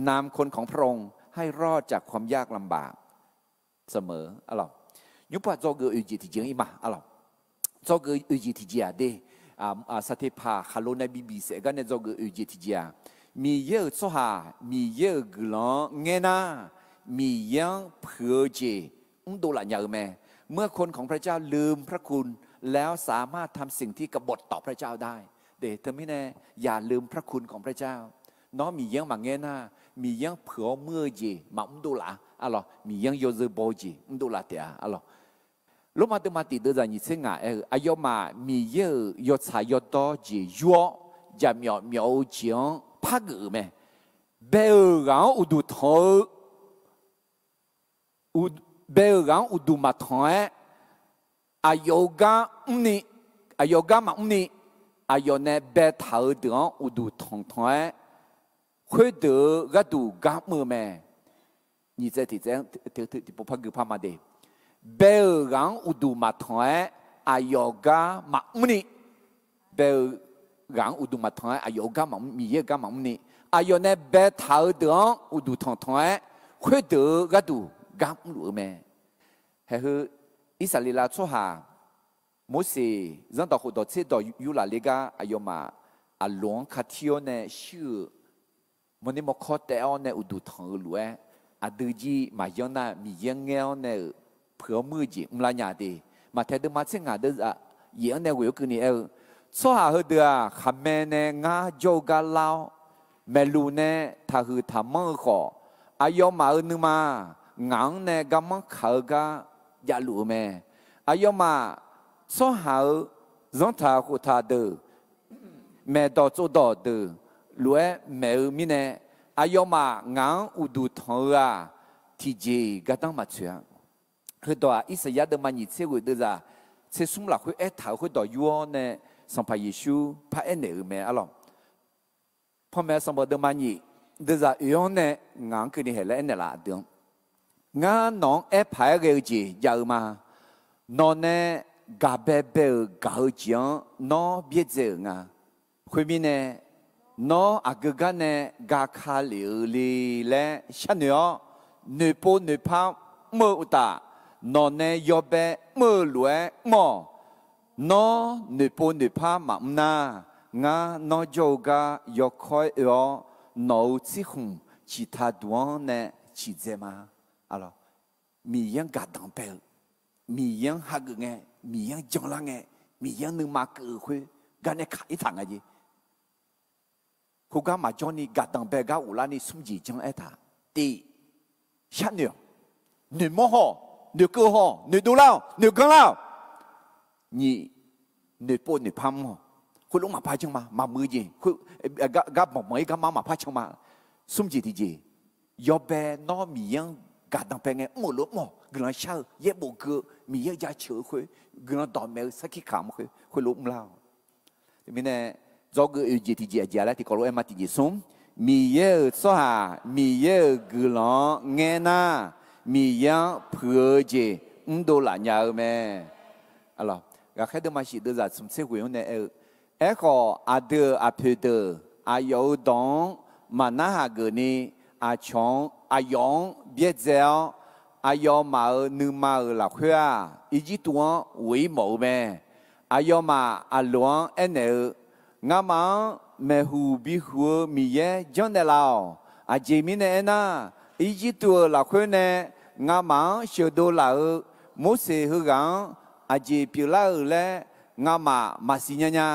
นำคนของพระองค์ให้รอดจากความยากลำบากเสมอ Nymrpov-aq dzawgeuf oeq jeq tiqjeq-anr ir ma, arlawq. Dzawgeuf oeq jeq tiqjeq-aq de, Saqteqpaq khaqlo nae bibiq saef gar nae dzawgeuf oeq jeq tiqjeq-aq, Miqyaer-euq tsawrhaq Miqyaer-euq guiqlanq-anr ngaer nar, Miqyaer-anr puiq-eu jeq mrdov laf nya-eu mae. เมื่อคนของพระเจ้าลืมพระคุณแล้วสามารถทำสิ่งที่กบฏต่อพระเจ้าได้ Teumirnae, อย่าลืมพระคุณของพระเจ้า. Nawr Miqyaer-anr maqngaer nar, Miqyaer-anr puiq-awr muir-eu jeq maqmr dov laf-a, arlawq. Miqyaer-anr yawzeu baw-eu jeq mrdov laf taef-a, arlawq. Lormav deuvma tiq deuvzaq nyiq tser ngaq aer-eu, aqyawfmaf Miqyaer-euq yawtsaq yawdawr jeq yur-awr, jaqmyawf myawf-eu jeq-anr pargeuf-euq mae. Bae-euq ghaq-anr uqduq tanq-eu, bae-euq ghaq-anr uqduq maqtanq-aer, aqyawf-euq gar mrni, aqyawf gar maqmr ni, aqyawf nae baetaq-eu deuq-anr uqduq tanqtanq-aer, khoerdeuq-eu gharduq gar mr-eu mae. Nyiq tsaev tiq tsaev-anr tiqpov par gui par ma de. Bae-euq ghaq-anr uqduq maqtanq-aer, aqyawf gar maqmr ni, bae-eu ghaq-anr uqduq maqtanq-aer, aqyawf-euq gar maqmr, Miqyaer-euq gar maqmr ni, aqyawf nae baetaq-eu deuq-anr uqduq tanqtanq-aer, khoerdeuq-eu gharduq gar mrluf-eu mae. Haeq heu, Irsaqleqlav tsawrhaq Morseq zanrdawq khofdawq tserdawq yurlaf le gar aqyawfmaf aqloq-anr katir-awr nae shir-euq mawrner mawrkawr taev-awr nae uqduq tanq-eu lof-aer, aqdui jir maqyanr nar Miqyaer-anr ngaer-awr nae-euq puiq-awr muir-eu jeq mrlar nya de. Maqtaeq deuvma tser ngaq deuvzaq yaef-anr nae ghoeq-awr keuvni aer-eu, tsawrhaq heudeuq-aq, khaqmae nae ngar jawr-eu gar lar-awr, maeqluq nae taqhuiq taqmanr-eu khawf, aqyawfmaf-euq nuima ngaq-anr nae garmanr kaq-eu gar javluf-eu mae. Aqyawfmaf tsawrhaq-euq zanrtaq khoftaq deuq, maeqdawq tsovdawq deuq lof-aer maeq-eu mirnae, aqyawfmaf ngaq-anr uqduq tanq-eu-aq, tiqjeq-iq gardanr maqtsoeq-a. Heudawq-aq, Irsaqyar deuvma nyiq tser ghoeq deuvzaq tser smr lafkhoer aertaq-euq khoerdawq yur-awr nae, Sanqpaq Yeqsur paraer naeq-euq mae arlawq. Panmaeq sanqbof deuvma nyiq, deuvzaq oeq-anr nae ngaq-anr keuvni haeq laer aernaeq laf aqdui-anr. Ngar nawq-anr aerpaq-aer ghae-eu jeq jav-eu ma. Nawq nae gaqbae bae-euq gaq-eu jeq-anr nawr byaerdzae-euq nga. Khoermirnae, nawr aqgeu gar nae gaka lef-eu le laer sharnoeq-awr, noeqpov noeqpar mr-eu uqtaf, nawq nae yawbae mr-eu lof-aer mr-awq. Nawr noeqpov noeqpar maqmr nar, ngar nawr jawr-eu gar yawkawr-aer oe-awr, nawq-euq tsirkhmq ciqtaq duq-anr nae ciqdzae ma. Miqyaer-anr gaqdanq bae-eu, Miqyaer-anr hageuf ngae, Miqyaer-anr janlar ngae, Miqyaer-anr nuima keuv-eu khoer gar nae kaq-ir taq nga jeq. Khoergar maqjawr ni gaqdanq bae gar ghoflar ni smr jeq janr aertaq. Tiq, sharnoeq-awq. Noeqmawr haw-awq, noeqkeuv haw-awq, noeqdov lar-awq, noeqganr lar-awq. Nyiq, noeqpov noeqpar mr-awq. Khoerlof maqpar janr ma, maqmuiq-eu jeq, gar banqbanq-ir garma maqpar can ma. Smr jeq tiqjeq, yawbae nawr Miqyaer-anr gaqdanq bae ngae mr-euq lof mr-awq. Guiqlanq shar-eu yaerbof gui-eu Miqyaer-euq jaceuq-eu khoer, guiqlanq dawqmaeq-eu sarkir kamq-eu khoer, khoerlof mrlar-awq. Teumirnae, dzawgeuf oeq jeq tiqjeq aqjeq-a laer tiqkawv lof-aer ma. Tiqjeq smr, Miqyaer-euq tsawrhaq Miqyaer-euq guiqlanq-anr ngaer nar, Miqyaer-anr puiq-eu jeq mrdov laf nya-eu mae. Ghaqkhaer deuvma shif deuvzaq smq tser ghoeq-anr nae aer-eu, Aerkhawf, aqdui-euq aqpoeq deuq aqyawf-euq dawq-anr maqnarhaq geufni, aqcawq-anr, aqyawf-anr byaerdzae-awr, aqyawfmaf-euq nuima-euq lafkhoer-aq, Irjirtuv-anr ghof-ir mawf-eu mae. Aqyawfmaf aqloq-anr aernaeq-eu, Ngamaf-anr maeqhu bihuiq-eu Miqyaer janrnaeq laf-awq. Aqjeq mirnae aernar, Irjirtuv-euq lafkhoer nae ngamaf-anr sheuqdov laf-eu Morseq heughaq-anr aqjeq pyeuflar-euq laer ngamaf maqsiq nya nya.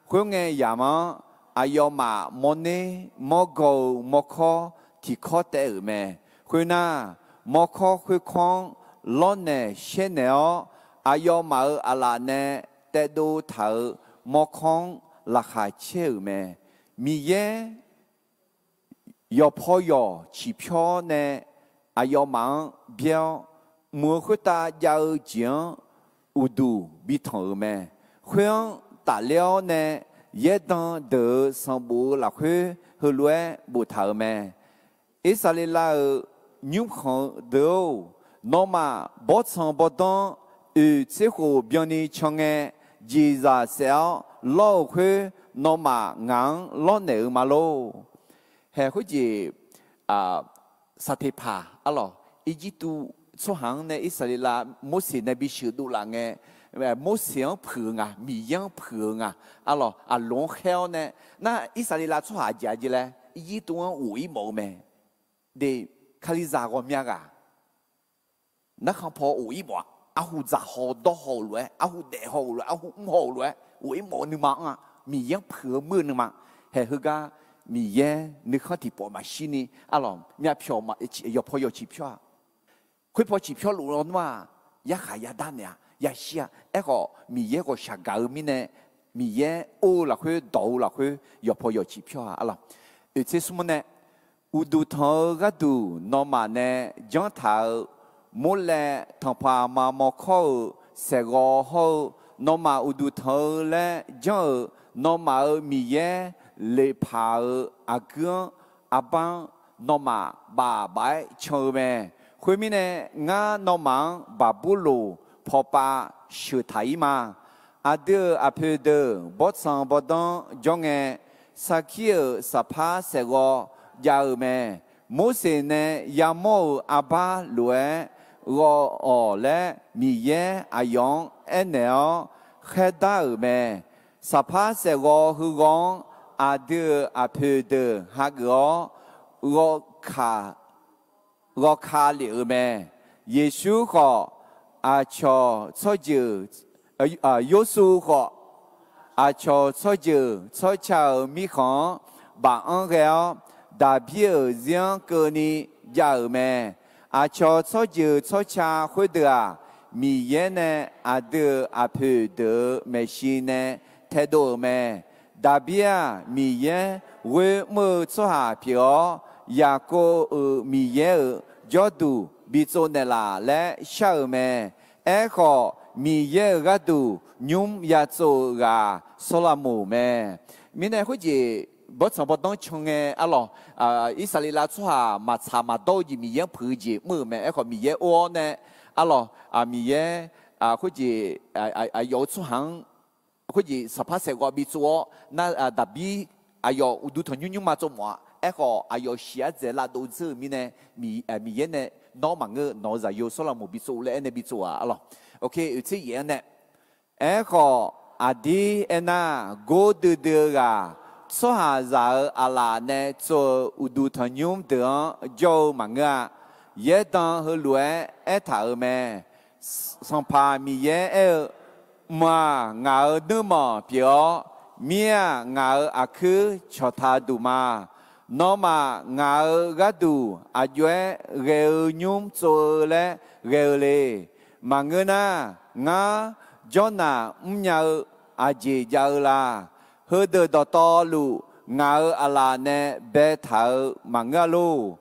Khoerngae yamq-anr aqyawfmaf mawrner mawrgaw-eu mawrkawr tiqkawr taef-euq mae. Khoernar, mawrkawr khoerkawr-anr lawrnaeq shaernaeq-awr, aqyawfmaf-euq aqlaf nae taevdov taq-euq mawrkawr-anr laqkhaq caer-euq mae. Miqyaer yawqpaw yawq ciqpyawr nae aqyawfmaf-anr byaer-awr, mq-euq khoertav jav-eu jeq-anr uqduq bitanq-euq mae. Khoer-anr tafler-awr nae yaerdan deuq-euq sanqbof-eu lafkhoer heulof-aer boftaq-euq mae. Irsaqleqlav-euq nymrkhanq-eu deuq-or, nawmaf bawrtsanq bawrdanr oeq tser khof byanni can ngae, jeqzaq saef-awr lawr-euq khoer, nawmaf ngaq-anr lawrnaeq-eu ma lor. Haeq khoerjeq, Saqteqpaq arlawq, Irjirtuv tsawrhaq-anr nae Irsaqleqlav Morseq nae bisheuq dovlaf ngae, Morseq-anr puiq-eu nga, Miqyaer-anr puiq-eu nga. Arlawq, aqloq-anr khaer-awr nae, nar Irsaqleqlav tsawrhaq aqjeq-a jeq laer Irjirtuv-anr ghof-ir mawf-eu mae. De, Kalizaq ghawqmya ghaq narkhan paw ghof-ir mawf-a. Arhu dzaq haw-eu dawr haw-euq lof-aer, arhu daef haw-euq lof-aer, arhu mr haw-euq lof-aer ghof-ir mawf-eu nuima-anr-a, Miqyaer-anr puiq-eu muir-eu nuima. Haeq heugar Miqyaer nuikhanr tiqpawf maqshir ni, arlawq, myavpyawq yawqpaw yawq ciqpyawr-aq, khoerpaw ciqpyawr luf lawnmr-aq, yarkhaq yadar naeq-a, yashir-a. Aerkhawf, Miqyaer ghawqshaq gaq-eu mirnae, Miqyaer or-eu lafkhoer dawq-eu lafkhoer yawqpaw yawq ciqpyawr-aq, arlawq, oeq tser smr-anr nae, uqduq tanq-eu gharduq nawmaf nae janr taq-euq, Morlaev tanqpaq maqmawr kawr-euq saeqghawv hawr-eu, nawmaf uqduq tanq-eu laer janr-euq nawmaf-euq Miqyaer Leqpaq-euq aqguir-anr, arbar-anr nawmaf baf baf-aer can-eu mae. Khoermirnae, ngar nawmaf-anr Baqburloq pawpav sheuqtaq-ir ma. Aqdui-euq aqpoeq deuq bawrtsanq bawrdanr jawr ngae, sarkir-euq saqpar saeqghawv jav-eu mae. Morseq nae yamawr-euq arbar lof-aer ghawv-awq laer Miqyaer aqyawf-anr aernaeq-awr khaerdar-euq mae. Saqpar saeqghawv heughawv-anr aqdui-euq aqpoeq deuq hageuf-awr ghawqka ghawqka lef-euq mae. Yeqsur khawf, aqcawq tsawrjeuq, Yorsuv khawf, aqcawq tsawrjeuq tsawrca-euq mirkhanq-anr baf-anr ghae-awr, Daqbir-euq zir-anr keuvni jav-euq mae. Aqcawq tsawrjeuq tsawrca khoerdeuq-aq, Miqyaer nae aqdui-euq aqpoeq deuq-euq maeqshi nae taedov-euq mae. Daqbir-aq, Miqyaer ghoer mr-eu tsawrhaq pyeuf-awr, Yaqkov-euq Miqyaer-euq jawrduq bi tsovnaeq laf laer shar-euq mae. Aerkhawf, Miqyaer-euq gharduq nymr ya tsov-eu ghaq Sawrlaqmoq mae. Mirnae khoerjeq bawrtsanq bawrdanr can ngae arlawq, Irsaqleqlav tsawrhaq maqtsaq maqdawr-eu jeq Miqyaer-anr puiq-eu jeq mr-euq mae. Aerkhawf Miqyaer or-awr nae arlawq, Miqyaer khoerjeq aqyawf-euq tsawrhaq-anr khoerjeq sanqpar saeqghawv bitsov-awr nar, Daqbir aqyawf uqduq tanqnymr nymrma tsov mawf-a. Aerkhawf aqyawf shiq-aer dzaeq lavdov dzeur-euq mirnae, Miqyaer nae nawr maqngeur, nawq-euq zaqyo Sawrlaqmoq bitsov laer aernae bitsov-aq arlawq. Oke, oeqtser yaef-anr nae, aerkhawf aqdir aernar, gordui dui-eu ghaq tsawrhaqzaq-euq aqlaf nae tsov-eu uqduq tanqnymr deuq-anr jawr-eu maqngeur-a. Yaerdan heulof-aer aertaq-euq mae. Sanqpaq Miqyaer aer-eu, Mq-aq, ngaq-euq nuirmanq pyeuf-awr, mir-aq, ngaq-euq aqkuir cawqtaq duq ma. Nawmaf ngaq-euq gharduq aqjox-aer ghae-eu nymr tsov-eu laer ghae-eu le. Maqngeur nar, ngar jawrnaq mrnya-eu aqjeq jav-eu la? Heudeuq dawqtawvluf ngaq-euq aqlaf nae baetaq-eu maqngeur-a lor.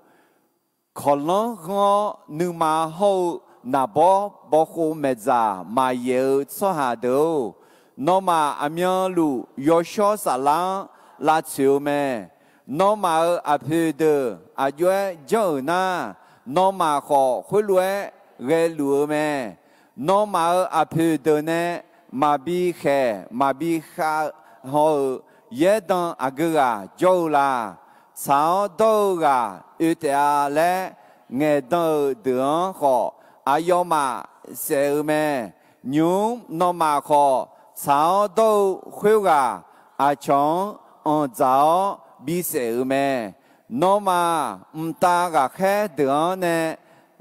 Kawqlanr ghanr-awr nuima hawr-eu naqbawr bawkhov maeqdzaq maqyaeq-eu tsawrhaq deuq-or, nawmaf aqmyanluf yawshawr saflar-anr lavtsoeq-eu mae. Nawmaf-euq aqpoeq deuq aqjox-aer janr-euq nar, nawmaf khawf khoerlof-aer ghaeluf-eu mae. Nawmaf-euq aqpoeq deuq nae maqbi khaeq maqbi khav haw-euq yaerdan aqgeu ghaq jawr-eu la? Tsaq-awr dawr-eu ghaq oe taef-a laer ngaeqdan-euq deuq-anr khawf aqyawfmaf saef-eu mae. Nymq-mr nawmaf khawf tsaq-awr dawr-eu khoerghaq aqcawq-anr anqdzaq-awr bisaef-euq mae. Nawmaf mqtav ghaqkhaer deuq-anr nae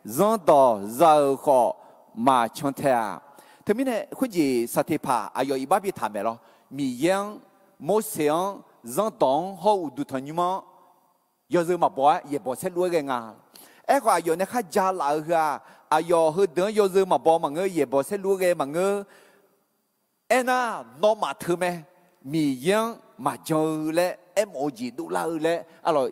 zanrdawq za-euq khawf maqcan tae-aq. Teumirnae khoerjeq saqteqpaq aqyawf iqbax bitaq maeq lawr. Miqyaer-anr, Morseq-anr, zanrdawq-anr hawr-eu uqduq tanqnymr-anr yawzeu maqbaw-aer yaeqbawq saerluf-aer ghae nga. Aerkhawf aqyawf nae kharja laf-eu heu-aq, aqyawf heudeuq-anr yawzeu maqbaw maqngeur, yaeqbawq saerluf-aer ghae maqngeur. Aernar, nawmaf teumae, Miqyaer-anr maqjan-eu laer aermawf-eu jeq dovlar-eu laer arlawq,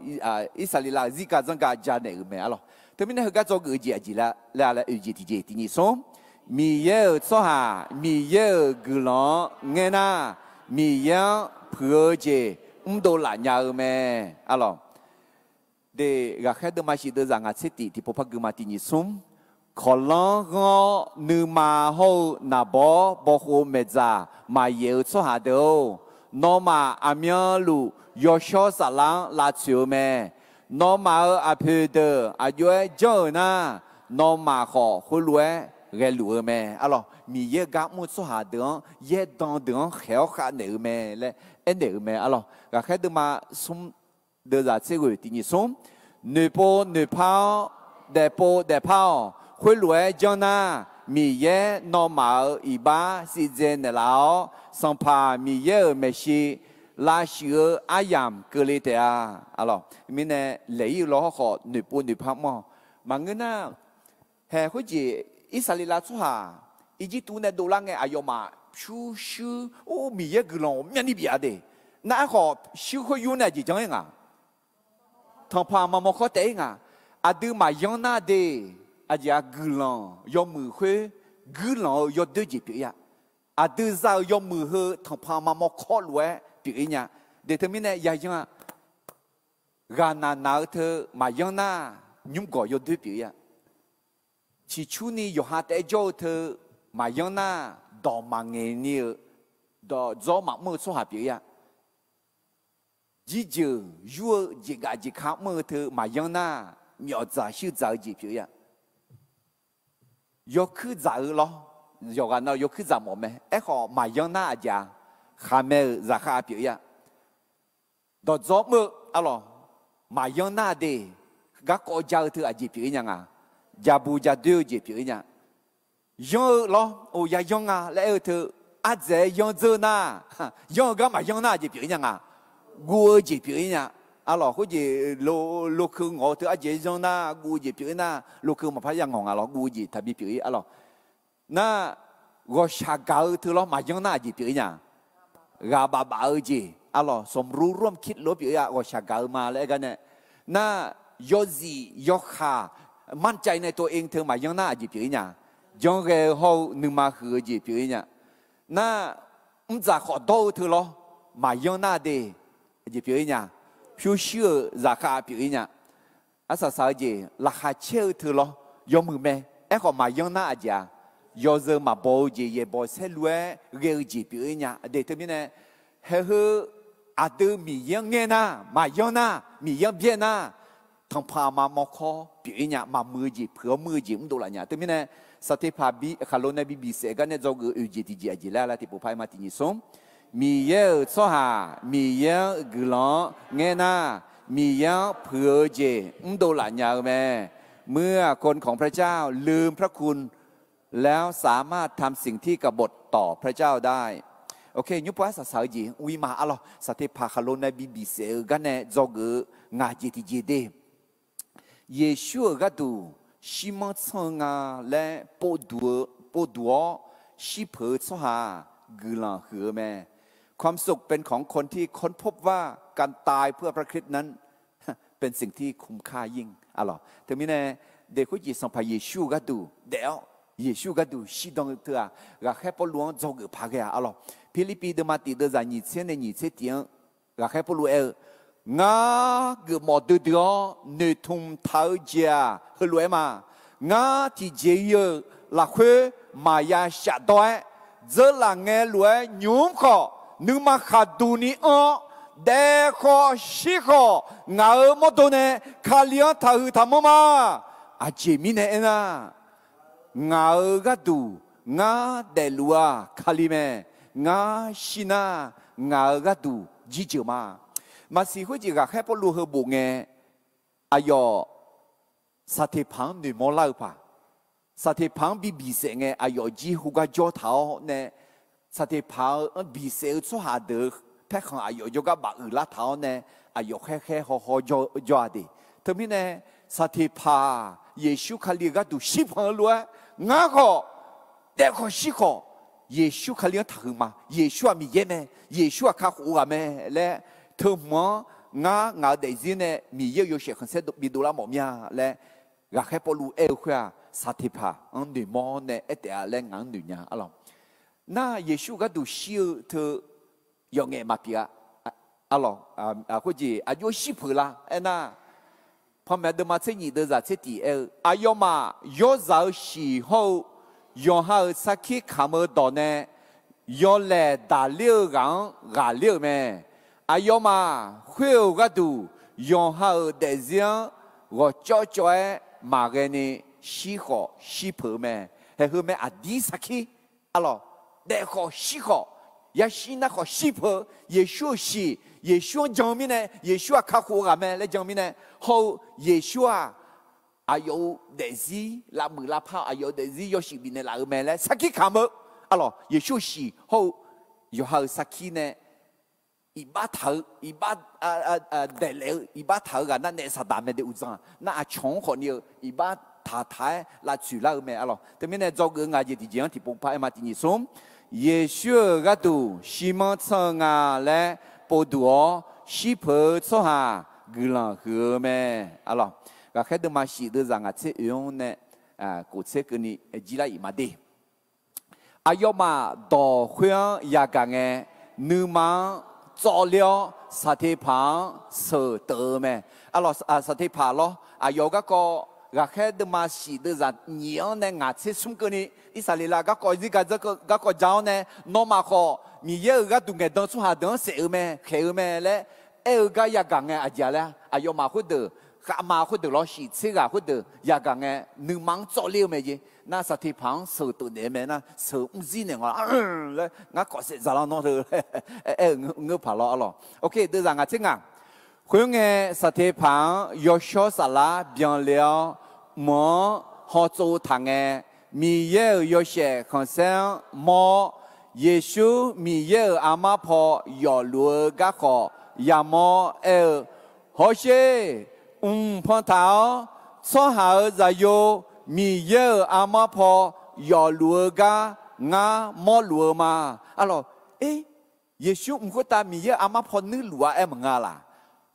Irsaqleqlav-euq zirga zanrga janaeq-euq mae arlawq. Teumirnae heugar dzawgeuf-eu jeq aqjeq laer laer oe jeq tiqjeq tiqnyif smr, Miqyaer-euq tsawrhaq Miqyaer-euq guiqlanq-anr ngaer nar, Miqyaer-anr puiq-eu jeq mrdov laf nya-eu mae arlawq. De, ghaqkhaer deuvma shif deuvzaq ngaq tser tif tiqpov par gui ma tiqnyif smr. Kawqlanr ghanr-awr nuima hawr-eu naqbawr bawkhov maeqdzaq maqyaeq-eu tsawrhaq deuq-or, nawmaf aqmyanluf yawshawr saflar-anr lavtsoeq-eu mae. Nawmaf-euq aqpoeq deuq aqjox-aer janr-euq nar, nawmaf khawf khoerlof-aer ghaeluf-eu mae arlawq. Miqyaer-eu gar mr-eu tsawrhaq deuq-anr yaerdan deuq-anr khaeq-awr khavnaeq-eu mae laer aernaeq-euq mae arlawq. Ghaqkhaer deuvma smr deuvzaq tser ghoeq tiqnyif smr. Noeqpov noeqpar-awr, daefpov daefpar-awq. Khoerlof-aer janr nar, Miqyaer nawmaf-euq iqbax sivdzae naeqlaf-awr, Sanqpaq Miqyaer-euq maeqshi lavshuif-eu aryamq keuvle taef-a. Arlawq, mirnae laeq-ir-eu lawhawr khawf noeqpov noeqpar mr-awq. Maqngeur nar, haeq khoerjeq Irsaqleqlav tsawrhaq Irjirtuv nae dovlar ngae aqyawfmaf pyurshuir or Miqyaer guiqlanq ghawqmyani bif-a de. Nar aerkhawf shuir khoer yur nae aqjeq janr-ir nga. Tanqpanq maqmawr kawr taef-ir nga. Aqdui maqyanr nar de, aqjeq-aq guiqlanq yawmuiq khoer guirlanq-eu yawdoer jeq pyeuf-ir-a. Aqdui za-euq yawmuiq heu tanqpanq maqmawr kawr lof-aer pyeuf-ir nya. De teumirnae yayanr-a. Ghaqnaq naq-eu teu maqyanr nar, nymrgawq yawdoer pyeuf-ir-a. Ciqcurni yawqha taef-aer jawr-eu teu maqyanr nar, dawq maqngaeq ni-eu, dawqdzawr maqmr-eu tsawrhaq pyeuf-ir-a. Jirjeuq yur-eu jeqgaf jeqka mr-eu teu maqyanr nar, myawfdzaq shuir dzaq-eu jeq pyeuf-ir-a. Yawkuir dzaq-eu lawr, yawqghaq na yawkuir dzaq mawf mae. Aerkhawf maqyanr nar aqjeq-a, khaqmae-euq zaqkhav pyeuf-ir-a. Dawqdzawr mr-eu arlawq, maqyanr nar de, garkawv ja-eu teu aqjeq pyeuf-ir nya nga. Jabu jadoer-eu jeq pyeuf-ir nya. Yanr-eu lawr, o, yayanr nga laer aer-eu teu, ardzaeq-aer yanr dzeur nar, yanr-eu gar maqyanr nar aqjeq pyeuf-ir nya nga. Guv-eu jeq pyeuf-ir nya. Arlawq, khoerjeq lo, lokeu ngawq-eu teu ardzaeq-aer yanr nar guv-eu jeq pyeuf-ir nar, lokeu maqpar ya ngawq nga lawr, guv-eu jeq taqbi pyeuf-ir arlawq. Nar, ghawqshaq gaq-eu teu lawr maqyanr nar aqjeq pyeuf-ir nya. Ghaq baf baf-eu jeq arlawq, สมรู้ร่วมคิด lof-aer pyeuf-ir-a, ghawqshaq gaq-eu ma laer aer gar nae. Nar, yawzif yawkhaq มั่นใจในตัวเอง teu maqyanr nar aqjeq pyeuf-ir nya. Janrghae-eu hawr-eu nuima huiq-eu jeq pyeuf-ir nya. Nar, mrdzaq khawf dawr-eu teu lawr, maqyanr nar de, aqjeq pyeuf-ir nya. Pyurshuir-euq zaqkhav pyeuf-ir nya. Arsaq saq-eu jeq laqkhaq caer-eu teu lawr, yawmuiq mae. Aerkhawf maqyanr nar aqjeq-a, yawzeu maqbaw-eu jeq yaeqbawq saerlu-aer ghae-eu jeq pyeuf-ir nya. Aqdui teumirnae, haeq heu aqdui Miqyaer-anr ngaer nar, maqyanr nar, Miqyaer-anr byaer nar, tanqpaq aqma mawrkawr pyeuf-ir nya. Maqmuiq-eu jeq, puiq-awr muir-eu jeq mrdov laf nya. Teumirnae, Saqteqpaq bi khaqlo nae bi bisaef gar nae dzawgeuf-eu oeq jeq tiqjeq aqjeq laer laer tiqpov par-aer ma. Tiq nyiq smr, Miqyaer-euq tsawrhaq Miqyaer-anr guiqlanq-anr ngaer nar, Miqyaer-anr puiq-eu jeq mrdov laf nya-eu mae. เมื่อคนของพระเจ้าลืมพระคุณ แล้วสามารถทำสิ่งที่กบฏต่อพระเจ้าได้ Nymrpov arsaq saq-eu jeq wi ma arlawr. Saqteqpaq khaqlo nae bi bisaef-eu gar nae dzawgeuf-eu ngaq jeq tiqjeq de. Yeqsur-euq gharduq shirmanr tsanr-eu nga laer povduq-awr shirpeuq-eu tsawrhaq-aq, guiqlanq huiq-eu mae. ความสุขเป็นของคนที่ค้นพบว่าการตายเพื่อพระคริสต์นั้น เป็นสิ่งที่คุ้มค่ายิ่ง arlawr. Teumirnae, daeq khoerjeq Sanqpaq Yeqsur-euq gharduq daef-awr, Yeqsur-euq gharduq shirdan-eu teu-aq, ghaqkhaer Pawrluv-anr dzawgeuf paq ghae-a arlawr. Pirlirpiv deuvma tiq deuvzaq nyiq tser nae nyiq tser tiq-anr ghaqkhaer Pawrluv aer-eu, Ngar geufmawf duidui-awr noeqtmq taq-eu jeq-aq heulof-aer ma. Ngar tiqjeq ir-eu lafkhoer maqya shafdawr-aer, dzeurlaf ngae lof-aer nymq-mr khawf, nuima khaqduq ni anr-awr, daef khawf shir khawf, ngaq-euq mawrdo nae Kali-anr taqhuiq taqmanr ma. Aqjeq mirnae aernar, ngaq-euq gharduq ngar daefluf-aq Kali mae. Ngar shir nar, ngaq-euq gharduq jirjeuq ma. Maqsiq khoerjeq ghaqkhaer Pawrluv heu bof ngae, aqyawf Saqteqpaq-anr noeqmawr lar-eu paq, Saqteqpaq-anr bi bisaef ngae aqyawf jir hu gar jawr taq-awr nae, Saqteqpaq-anr bisaef-eu tsawrhaq deuq-eu paerkhanq aqyawf jawrgar bafuiq lar taq-awr nae, aqyawf khaerkhaer hawhaw jawr-a de. Teumirnae, Saqteqpaq-aq Yeqsur Kali-euq gharduq shirpanq-eu lof-aer, ngar khawf daef khawf shir khawf, Yeqsur Kali-anr taqhuiq ma. Yeqsur-aq Miqyaer mae. Yeqsur-aq kakhof-eu ghaq mae laer, teuhmq-anr ngar ngaq-euq daefzir nae Miqyaer-euq yawshaef khanqsaer bidov lar mawf mir-a laer, ghaqkhaer Pawrluv aer-eu khoer-aq, Saqteqpaq-anr noeqmawr nae aer taef-a laer ngaq-anr noeq nya arlawr. Nar, Yeqsur gharduq shir-eu teu yawf ngaef maqpyeuf-a. Arlawr, khoerjeq aqjox shir peuq la aernar, panmaeq deuvma tser nyif deuvzaq tser tiq aer-eu, aqyawfmaf yawrzaq-eu shiq hawr-eu yawqha-euq sarkir kamq-eu dawq nae yawlaeq daqler-eu ghaq-anr ghaqler-euq mae. Aqyawfmaf khoer-euq gharduq yawqha-euq daefzir-anr ghawqcawv cawv-aer maqghae ni shir khawf shir peuq-eu mae. Haeq heu mae aqdir sarkir. Arlawr, daef khawf shir khawf, yashir nar khawf shir peuq-eu Yeqsur-euq shiq, Yeqsur-anr jan-eu mirnae, Yeqsur-aq kakhof-eu ghaq mae laer jan-eu mirnae, hawr-eu Yeqsur-aq aqyawf-euq daefzir lavmuiq lavpar-eu, aqyawf-euq daefzir yawshuif bifnaeq laf-eu mae laer sarkir kamq-eu, arlawr, Yeqsur-euq shiq hawr-eu yawqha-euq sarkir nae iqbax taq-eu, iqbax daeqlaef-eu, iqbax taq-eu ghaq nar naef Saqdaq mae de. Uqdzan nar aqcawq-anr khawf ni-eu iqbax taq taq-aer lavtsoeq lar-eu mae arlawr. Teumirnae dzawgeuf-eu ngaq jeq tiqjeq-anr tiqpov par aer ma. Tiq nyiq smr, Yeqsur-euq gharduq shirmanr tsanr-eu nga laer povduq-awr shir peuq-eu tsawrhaq guiqlanq huiq-eu mae arlawr. Ghaqkhaer deuvma shif deuvzaq ngaq tser oe-anr nae kof tser keuvni jir lar-iq ma de. Aqyawfmaf dawq khoer-anr yagaq ngae, nuima-anr tsawvler-awr Saqteqpaq-anr sheuq teuf-eu mae. Arlawr, Saqteqpaq lawr, aqyawf garkawv ghaqkhaer deuvma shif deuvzaq nyif-anr nae ngaq tser smr keuvni Irsaqleqlav garkawv zir ga garkawv ja-awr nae, nawmaf khawf Miqyaer-euq gharduq ngaeqdan tsawrhaq deuq-anr saef-eu mae, khaeq-eu mae laer aer-eu gar yagaq ngae aqjeq-a laer, aqyawfmaf khoerdeuq, khavma khoerdeuq lawr shif tser ghaq khoerdeuq yagaq ngae, nuima-anr tsawvler-eu mae jeq. Nar Saqteqpaq-anr sheuq teuf naeq-eu mae nar, sheuq mr zir naeq ngawq-a laer ngar kawv saef dzaq lar nawr teu aer-eu ngeur paq lawr arlawr. Deuvzaq ngaq tser ngaq. Khoerngae, Saqteqpaq-anr yawshawr saflar byanle-awr, mq-anr hawtsov taq ngae, Miqyaer-euq yawshaef khanqsaer-anr mawr-awr, Yeqsur Miqyaer-euq armar paw yawfluf-eu garkhawf yamawr-awr aer-eu, Hawsher, mq pantaq-awr, tsawrhaq-euq Zaqyo Miqyaer-euq armar paw yawfluf-eu gar ngar mawrluf-eu ma. Arlawr, Yeqsur mq khoertav Miqyaer-euq armar paw nuirluf-a aer maqnga laq?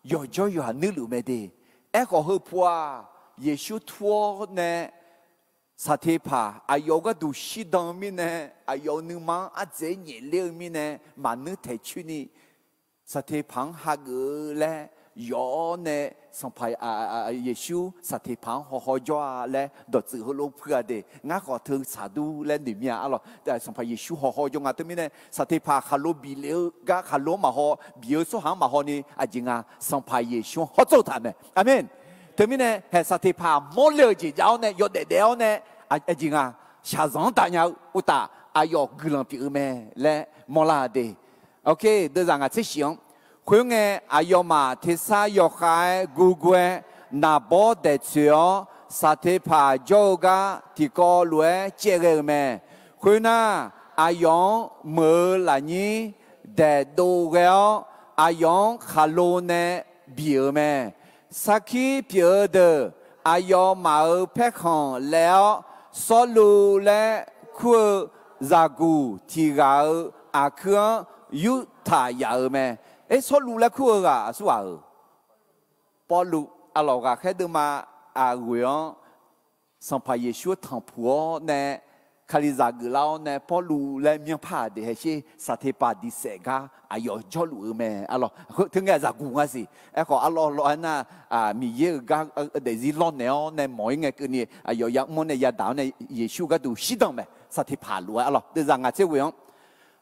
Yawqjawr yawqha nuirluf mae de. Aerkhawf heu pu-aq, Yeqsur tur-awr nae Saqteqpaq aqyawf-euq gharduq shirdan-eu mirnae, aqyawf-euq nuima-anr ardzaeq-aer nyaefler-eu mirnae, maqnuir taeq coer ni, Saqteqpaq-anr hageuf-eu laer yawf-awr nae, Sanqpaq, Yeqsur Saqteqpaq-anr hawhaw jawr-a laer dawqtsuif heulof puiv-a de. Ngar khawf teu tsaq dur laer noeq mir-a arlawq. Sanqpaq Yeqsur hawhaw jawr nga. Teumirnae Saqteqpaq khaqlo bif lef-eu gar khaqlo-anr maqhaw, bif-eu tsawrhaq-anr maqhaw ni aqjeq nga, Sanqpaq Yeqsur-anr hawr tsawrtaq mae. Aqmeq. Teumirnae haeq Saqteqpaq mawrle-euq jeq jav-awr nae yawdaef daef-awr nae, aqjeq nga, shaqzanq-anr daqnya-eu uqtaf aqyawf guiqlanq pyeuf-eu mae laer mawrlar-a de. Deuvzaq ngaq tser shif-anr, khoerngae aqyawfmaf tersar yawkhav-aer gurgur-aer, naqbawr daeqtsoeq-awr Saqteqpaq jawr-eu gar tiqkawv lof-aer caev ghae-euq mae. Khoernar, aqyawf-anr meuq-eu lafnyir daeqdov ghae-awr, aqyawf-anr khaqlo nae biq-euq mae. Sarkir pyeuf-eu deuq aqyawfmaf-euq paerkhanq laev-awr, Sawrluv laer kur-eu zaqguq tiq ghaq-euq aqkuir-anr yurtaq yaf-euq mae. Aer, Sawrluv laer kur-eu ghaq aqsur ghaq-euq? Pawrluv. Arlawq, ghaqkhaer deuvma aqghoeq-anr Sanqpaq Yeqsur-anr tanqpuq-awr nae, Kalizaq geuflar-awr nae Pawrluv laer myanrpar-aq de haesher, Saqteqpaq diqsaef gar aqyawf jawrluf-eu mae arlawq. Khoer teu ngae zaqguq nga siq. Aerkhawf arlawr lawr-aer nar, Miqyaer-euq gar daefzir lawrnaeq-awr nae mawq-ir ngae keuvni aqyawf yamr-awr nae yadaq-awr nae Yeqsur gharduq shirdan mae. Saqteqpaq lof-aer arlawq, deuvzaq ngaq tser ghoeq-anr,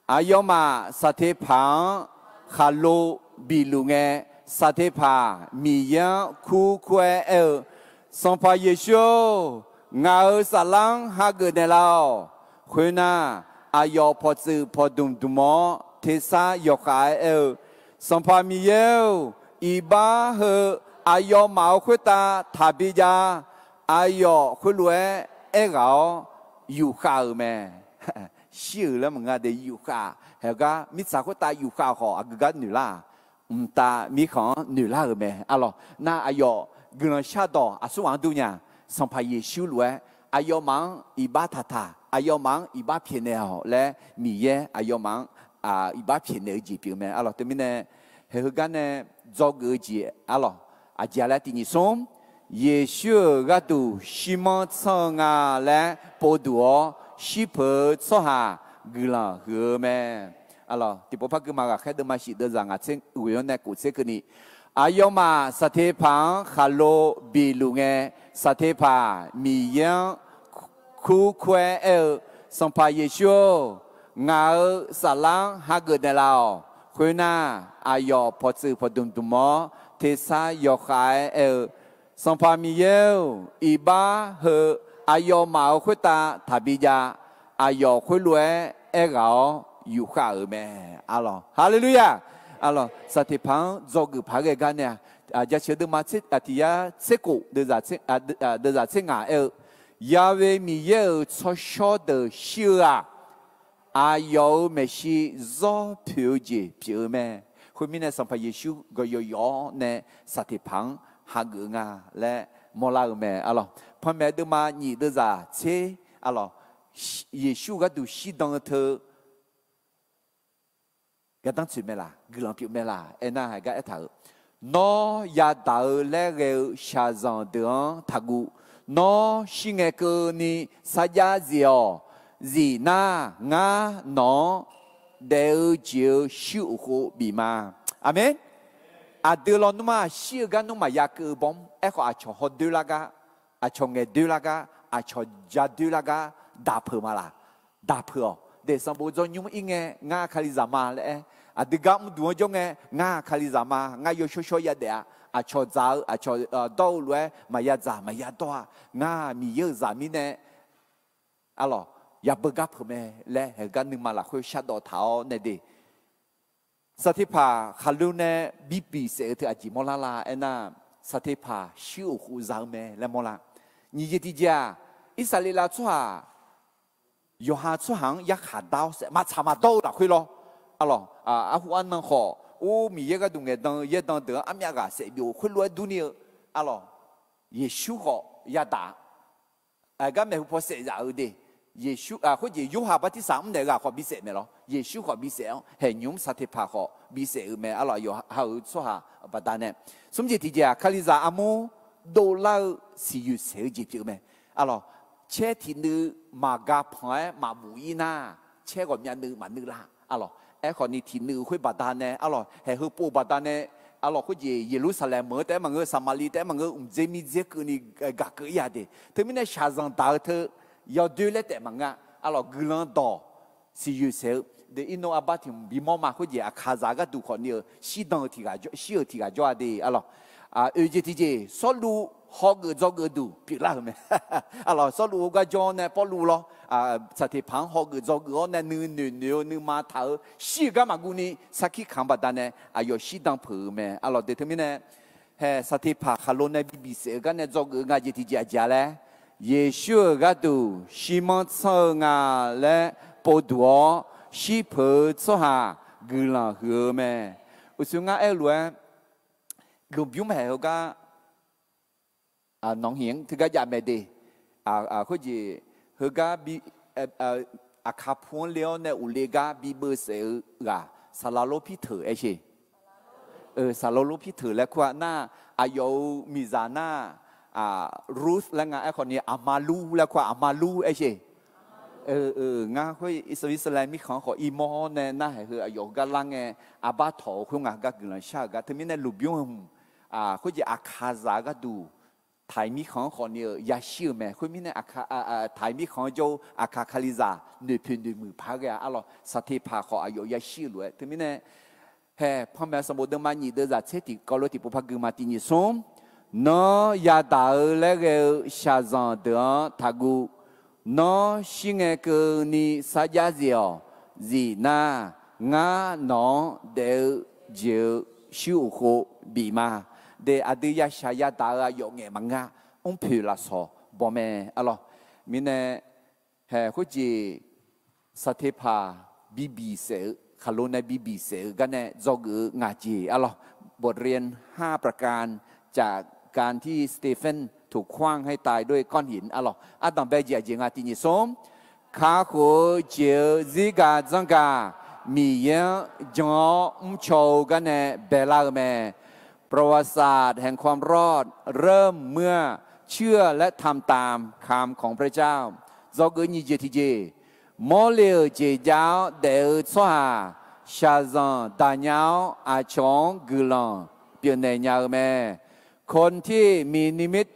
aqyawfmaf Saqteqpaq-anr khaqlo bifluf ngae, Saqteqpaq Miqyaer-anr kurkur-aer aer-eu, Sanqpaq Yeqsur-or, ngaq-euq saflar-anr hageuf naeqlaf-awq. Khoernar, aqyawf pawqtsuif pawqdmq dmq-awr tersar yawkhav-aer aer-eu, Sanqpaq Miqyaer-or, iqbax heu aqyawfmaf-euq khoertav taqbi jav. Aqyawf khoerlof-aer aerghaq-awr yufkhav-euq mae. Shir-euq laer maqnga de, yufkhav. Haegar mirtsaq khoertav yufkhav khawf aqgeu gar noeqlar-aq, mqtav mirkhanq-anr noeqlar-euq mae arlawq. Nar aqyawf guiqlanq shardawq aqsur ghaq-anr dur nya, Sanqpaq Yeqsur lof-aer aqyawfmaf-anr iqbax taqtaq, aqyawfmaf-anr iqbax pyaeqnaeq-awq laer Miqyaer aqyawfmaf-anr iqbax pyaeqnaeq-eu jeq pyeuf mae arlawq. Teumirnae haeq heugar nae dzawgeuf-eu jeq arlawq, aqjeq-a laer tiq nyiq smr, Yeqsur-euq gharduq shirmanr tsanr-eu nga laer povduq-awr shirpeuq-eu tsawrhaq guiqlanq huiq-eu mae. Tiqpov par guima ghaqkhaer deuvma shif deuvzaq ngaq tser ghoeq-anr nae kof tser keuvni, aqyawfmaf Saqteqpaq-anr khaqlo bifluf ngae, Saqteqpaq Miqyaer-anr kurkur-aer aer-eu, Sanqpaq Yeqsur-or, ngaq-euq saflar-anr hageuf naeqlaf-awq. Khoernar, aqyawf pawqtsuif pawqdmq dmq-awr tersar yawkhav-aer aer-eu, Sanqpaq Miqyaer-or, iqbax heu aqyawfmaf-euq khoertav taqbi jav. Aqyawf khoerlof-aer aerghaq-awr yufkhav-euq mae. Arlawq, haleluya! Arlawq, Saqteqpaq-anr dzawgeuf paq-aer ghae gar nae-a, jaceuq deuvma tiq yar tser kof deuvzaq tser ngaq aer-eu, Ya'we Miqyaer-euq tsawrshawr deuq shir-eu-aq, aqyawf-euq maeqshi zawr poeq-eu jeq pyeuf-eu mae. Khoermirnae, Sanqpaq Yeqsur gawqyawq yawq-awr nae Saqteqpaq-anr hageuf-eu nga laer mawrlar-eu mae. Arlawq, panmaeq deuvma nyif deuvzaq tser, arlawq, Yeqsur gharduq shirdan-eu teu gardanr tsoeq mae laq, guiqlanq pyeuf mae laq aernar, haegar aertaq-euq, Nawr yadaq-eu laer ghae-eu shaqzanq deuq-anr taqguv. Nawr shir ngae keuvni sarjax zif-awq. Zif nar, ngar nawq-anr daef-eu jeq-eu shuir uq khov bif ma. Aqmeq. Aqdui lawnmr-aq, shir-eu gar nmr maqya keuv-eu bawr, aerkhawf aqcawq hawdoer lar gar, aqcawq ngaeqdoer lar gar, aqcawq jadoer lar gar daq peuq ma laq? Daq peuq-awq. Daefsanqbof dzaw nymr ir ngae, ngar Kalizaq ma laer aer. Aqdui gar mrduq-anr jawr ngae, ngar Kalizaq ma, ngar yawshawr shawr yadaef-a. Aqcawq dzaq-eu, aqcawq dawr-eu lof-aer maqya dzaq maqya dawr-a. Ngar Miqyaer-euq zaq mirnae, arlawq, yabeu gar peuq mae laer haegar nuima lafkhoer shardawv taq-awr nae de. Saqteqpaq khaqlo nae bi bisaef-eu teu aqjeq mawrlar la aernar, Saqteqpaq shuir uq khov za-eu mae laer mawrlar. Nyiq jeq tiqjeq-aq, Irsaqleqlav tsawrhaq yawqha tsawrhaq-anr yarkhaq dar-awr saef maqtsaq maqdawr-eu lafkhoer lawr. Arlawq, arhu arnan khawf, or, Miqyaer gharduq ngaeqdan-eu yaerdan deuq-anr armyav ghaq saef byov khoerlof-aer durni-eu, arlawq, Yeqsur khawf yadaq-a. Aqgar maeqhu paw saef zaf-eu de. Yeqsur, khoerjeq Yorhaq bartirsaq mrnaeq ghaq khawf bisaef maeq lawr. Yeqsur khawf bisaef-anr haeqnymr Saqteqpaq khawf bisaef-eu mae. Arlawq, yawqha-euq tsawrhaq baqdanae. Smr jeq tiqjeq-aq, Kalizaq armur dovlar-eu siqyoeq saeq-eu jeq pyeuf-eu mae. Arlawq, caer tiqnuiv maqga panq-aer maqbuf-ir nar, caer ghawqmyav nuiv maqnuiv lar. Arlawq, aerkhawf ni tiqnuiv khoer baqdanae, arlawq, haeq heu pov baqdanae, arlawq, khoerjeq Yeqlursaqlaeq meuq-eu taef-aer maqngeur, Saqmaqliv taef-aer maqngeur, mqdzer mirdzer keuvni gaq keuv-ir-a de. Teumirnae shaqzanq daq-eu teu yawdoer laer taef maqngeur-a. Arlawq, guiqlanq dawq siqyoeq saeq-eu de, irnov arbar tiq hmq bimawr ma. Khoerjeq aqkaqzaq gharduq khawfni-euq shirdan-eu tiq ghaq, shir-euq tiq ghaq jawr-a de. Arlawq, oeq jeq tiqjeq, Sawrluv hawgeuf dzawgeuf duq pyeuflar-euq mae. Arlawq, Sawrluv heugar jawr-awr nae Pawrluv lawr, Saqteqpaq-anr hawgeuf dzawgeuf-awr nae nuinoeq noeq-eu nuima taq-eu shir-eu gar maqguv ni sarkir kamq-eu baqdanae aqyawf shirdan peuq-euq mae. Arlawq, de teumirnae haeq Saqteqpaq khaqlo nae bibiq saef-eu gar nae dzawgeuf-eu nga jeq tiqjeq aqjeq-a laer, Yeqsur-euq gharduq shirmanr tsanr-eu nga laer povduq-awr shirpeuq-eu tsawrhaq guiqlanq huiq-eu mae. Uqshoe ngar aer-eu lof-aer, lmqbymr haeq heugar nawq-anr teugar jav mae de. Khoerjeq heugar aqkaqpu-anr le-awr nae uqle gar bibeuv saef-eu ghaq, Saqlaqlor Pirteuq aer sher. Saqlaqlor Pirteuq laer kur-a nar, aqyawf-euq miqzaq nar, Ruth laer nga aerkhawf ni, aqma lur laer kur-a, aqma lur aer sher. Ngar khoer Irsaqleqlav mirkhanq-anr khawf irmawr-awr nae nar, haeq heu aqyawf heugar lar ngae, arbar tawq-eu khoerngae gar guiqlanq shar-euq gar. Teumirnae lmqbymr heu hmq khoerjeq aqkaqzaq gharduq taq-iq mirkhanq-anr khawfni-euq yashir-euq mae. Khoermirnae taq-iq mirkhanq-anr jawr-eu aqkaq Kalizaq noeqpoeq noeqmuiq paq-aer ghae-a. Arlawq, Saqteqpaq khawf aqyawf yashir-eu lof-aer teumirnae haeq Panmaeq sanqbof deuvma nyiq deuvzaq tser tiqkawv lof tiqpov par gui ma. Tiq nyiq smr, Nawr yadaq-eu laer ghae-eu shaqzanq deuq-anr taqguv. Nawr shir ngae keuvni sarjax zif-awq. Zif nar, ngar nawq-anr daef-eu jeq-eu shuir uq khov bif ma. De, aqdui yashaq yadaq-eu aqyawf ngaeq maqngeur-a. Mrpoeq lafsawq baw mae. Arlawq, mirnae haeq khoerjeq Saqteqpaq bibiq saef-eu, khaqlo nae bibiq saef-eu gar nae dzawgeuf-eu ngaq jeq. Arlawq, บทเรียนห้า ประการ จากการที่สเตเฟนถูกขว้างให้ตายด้วยก้อนหิน arlawq, ardanq bae jeq aqjeq nga. Tiq nyiq smr, kakhof-eu jeq-eu zirgaq dzanrgaq Miqyaer-anr jan-awr mrcaw-eu gar nae baelar-eu mae. ประวัติศาสตร์แห่งความรอดเริ่มเมื่อเชื่อและทำตามคำของพระเจ้า Dzawgeuf nyiq jeq tiqjeq, Mawrle-euq jeq jav-awr daef-eu tsawrhaq shaqzanq daqnya-awr aqcawq-anr guiqlanq pyeufnaeq nya-eu mae. คนที่มีนิมิต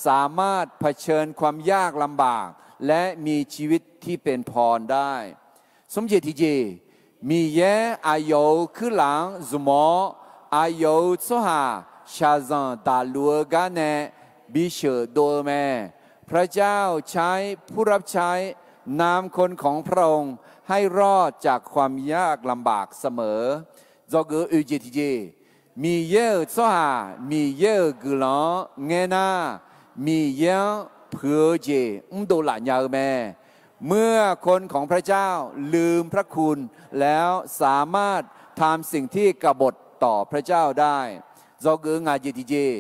สามารถเผชิญความยากลำบากและมีชีวิตที่เป็นพรได้ Smr jeq tiqjeq, Miqyaer aqyawf-euq kuirlaf-anr zmq-awr, aqyawf-euq tsawrhaq shaqzanq daqluf-eu gar nae bisheuq dov-eu mae. พระเจ้าใช้ผู้รับใช้นำคนของพระองค์ให้รอดจากความยากลำบากเสมอ Dzawgeuf oeq jeq tiqjeq, Miqyaer-euq tsawrhaq Miqyaer-euq guiqlanq-anr ngaer nar, Miqyaer-anr puiq-eu jeq mrdov laf nya-eu mae. เมื่อคนของพระเจ้าลืมพระคุณ แล้วสามารถทำสิ่งที่กบฏต่อพระเจ้าได้ Dzawgeuf ngaq jeq tiqjeq,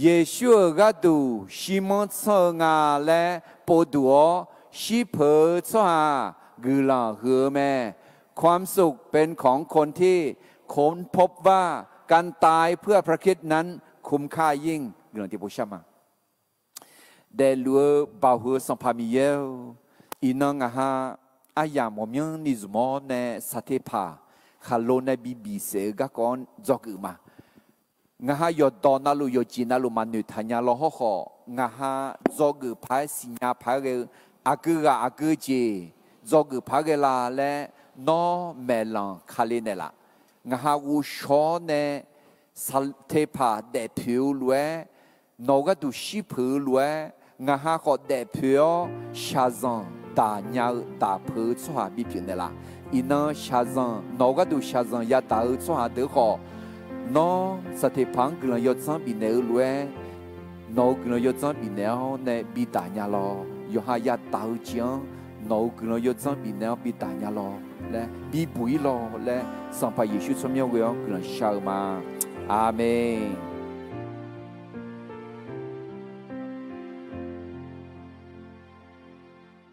Yeqsur-euq gharduq shirmanr tsanr-eu nga laer povduq-awr shirpeuq-eu tsawrhaq guiqlanq huiq-eu mae. ความสุขเป็นของคนที่ค้นพบว่าการตายเพื่อพระคริสต์นั้นคุ้มค่ายิ่ง Guiqlanq tiqpov shar ma. Daefluf-eu Baoq heu Sanqpaq Miqyaer-or, iqnan ngaq ha aryamq ghawqmyanrni zmq-awr nae Saqteqpaq khaqlo nae bibiq saef-eu garkawv-anr dzawgeuf ma. Ngaq ha yawqdawq navluf yawqjeq navluf maqnoeq taq nya law hawrkhawf, ngaq ha dzawgeuf paq-aer siqnya paq-aer ghae-eu aqgeu ghaq aqgeu jeq dzawgeuf paq-aer ghae la laer nawr maeqlanq kale naeqlaf. Ngaq ha ghovshaw-awr nae Saqteqpaq daefpoeq-eu lof-aer, nawq-euq gharduq shirpeuq-eu lof-aer, ngaq ha khawf daefpoeq-awr shaqzanq daqnya-eu daqpeuq-eu tsawrhaq bipyeuf naeqlaf. Iqnan shaqzanq nawq-euq gharduq shaqzanq yadaq-eu tsawrhaq deuq khawf, nawr Saqteqpaq-anr guiqlanq yawdzanr bifnaeq-eu lof-aer, nawq-euq guiqlanq yawdzanr bifnaeq-awr nae bidaq nya lawq. Yawqha yadaq-eu jeq-anr nawq-euq guiqlanq yawdzanr bifnaeq-awr bidaq nya lawq laer, bibuq-ir lawq laer, Sanqpaq Yeqsur tsawrmyanr ghoe-awr guiqlanq shar-eu ma. Aqmeq.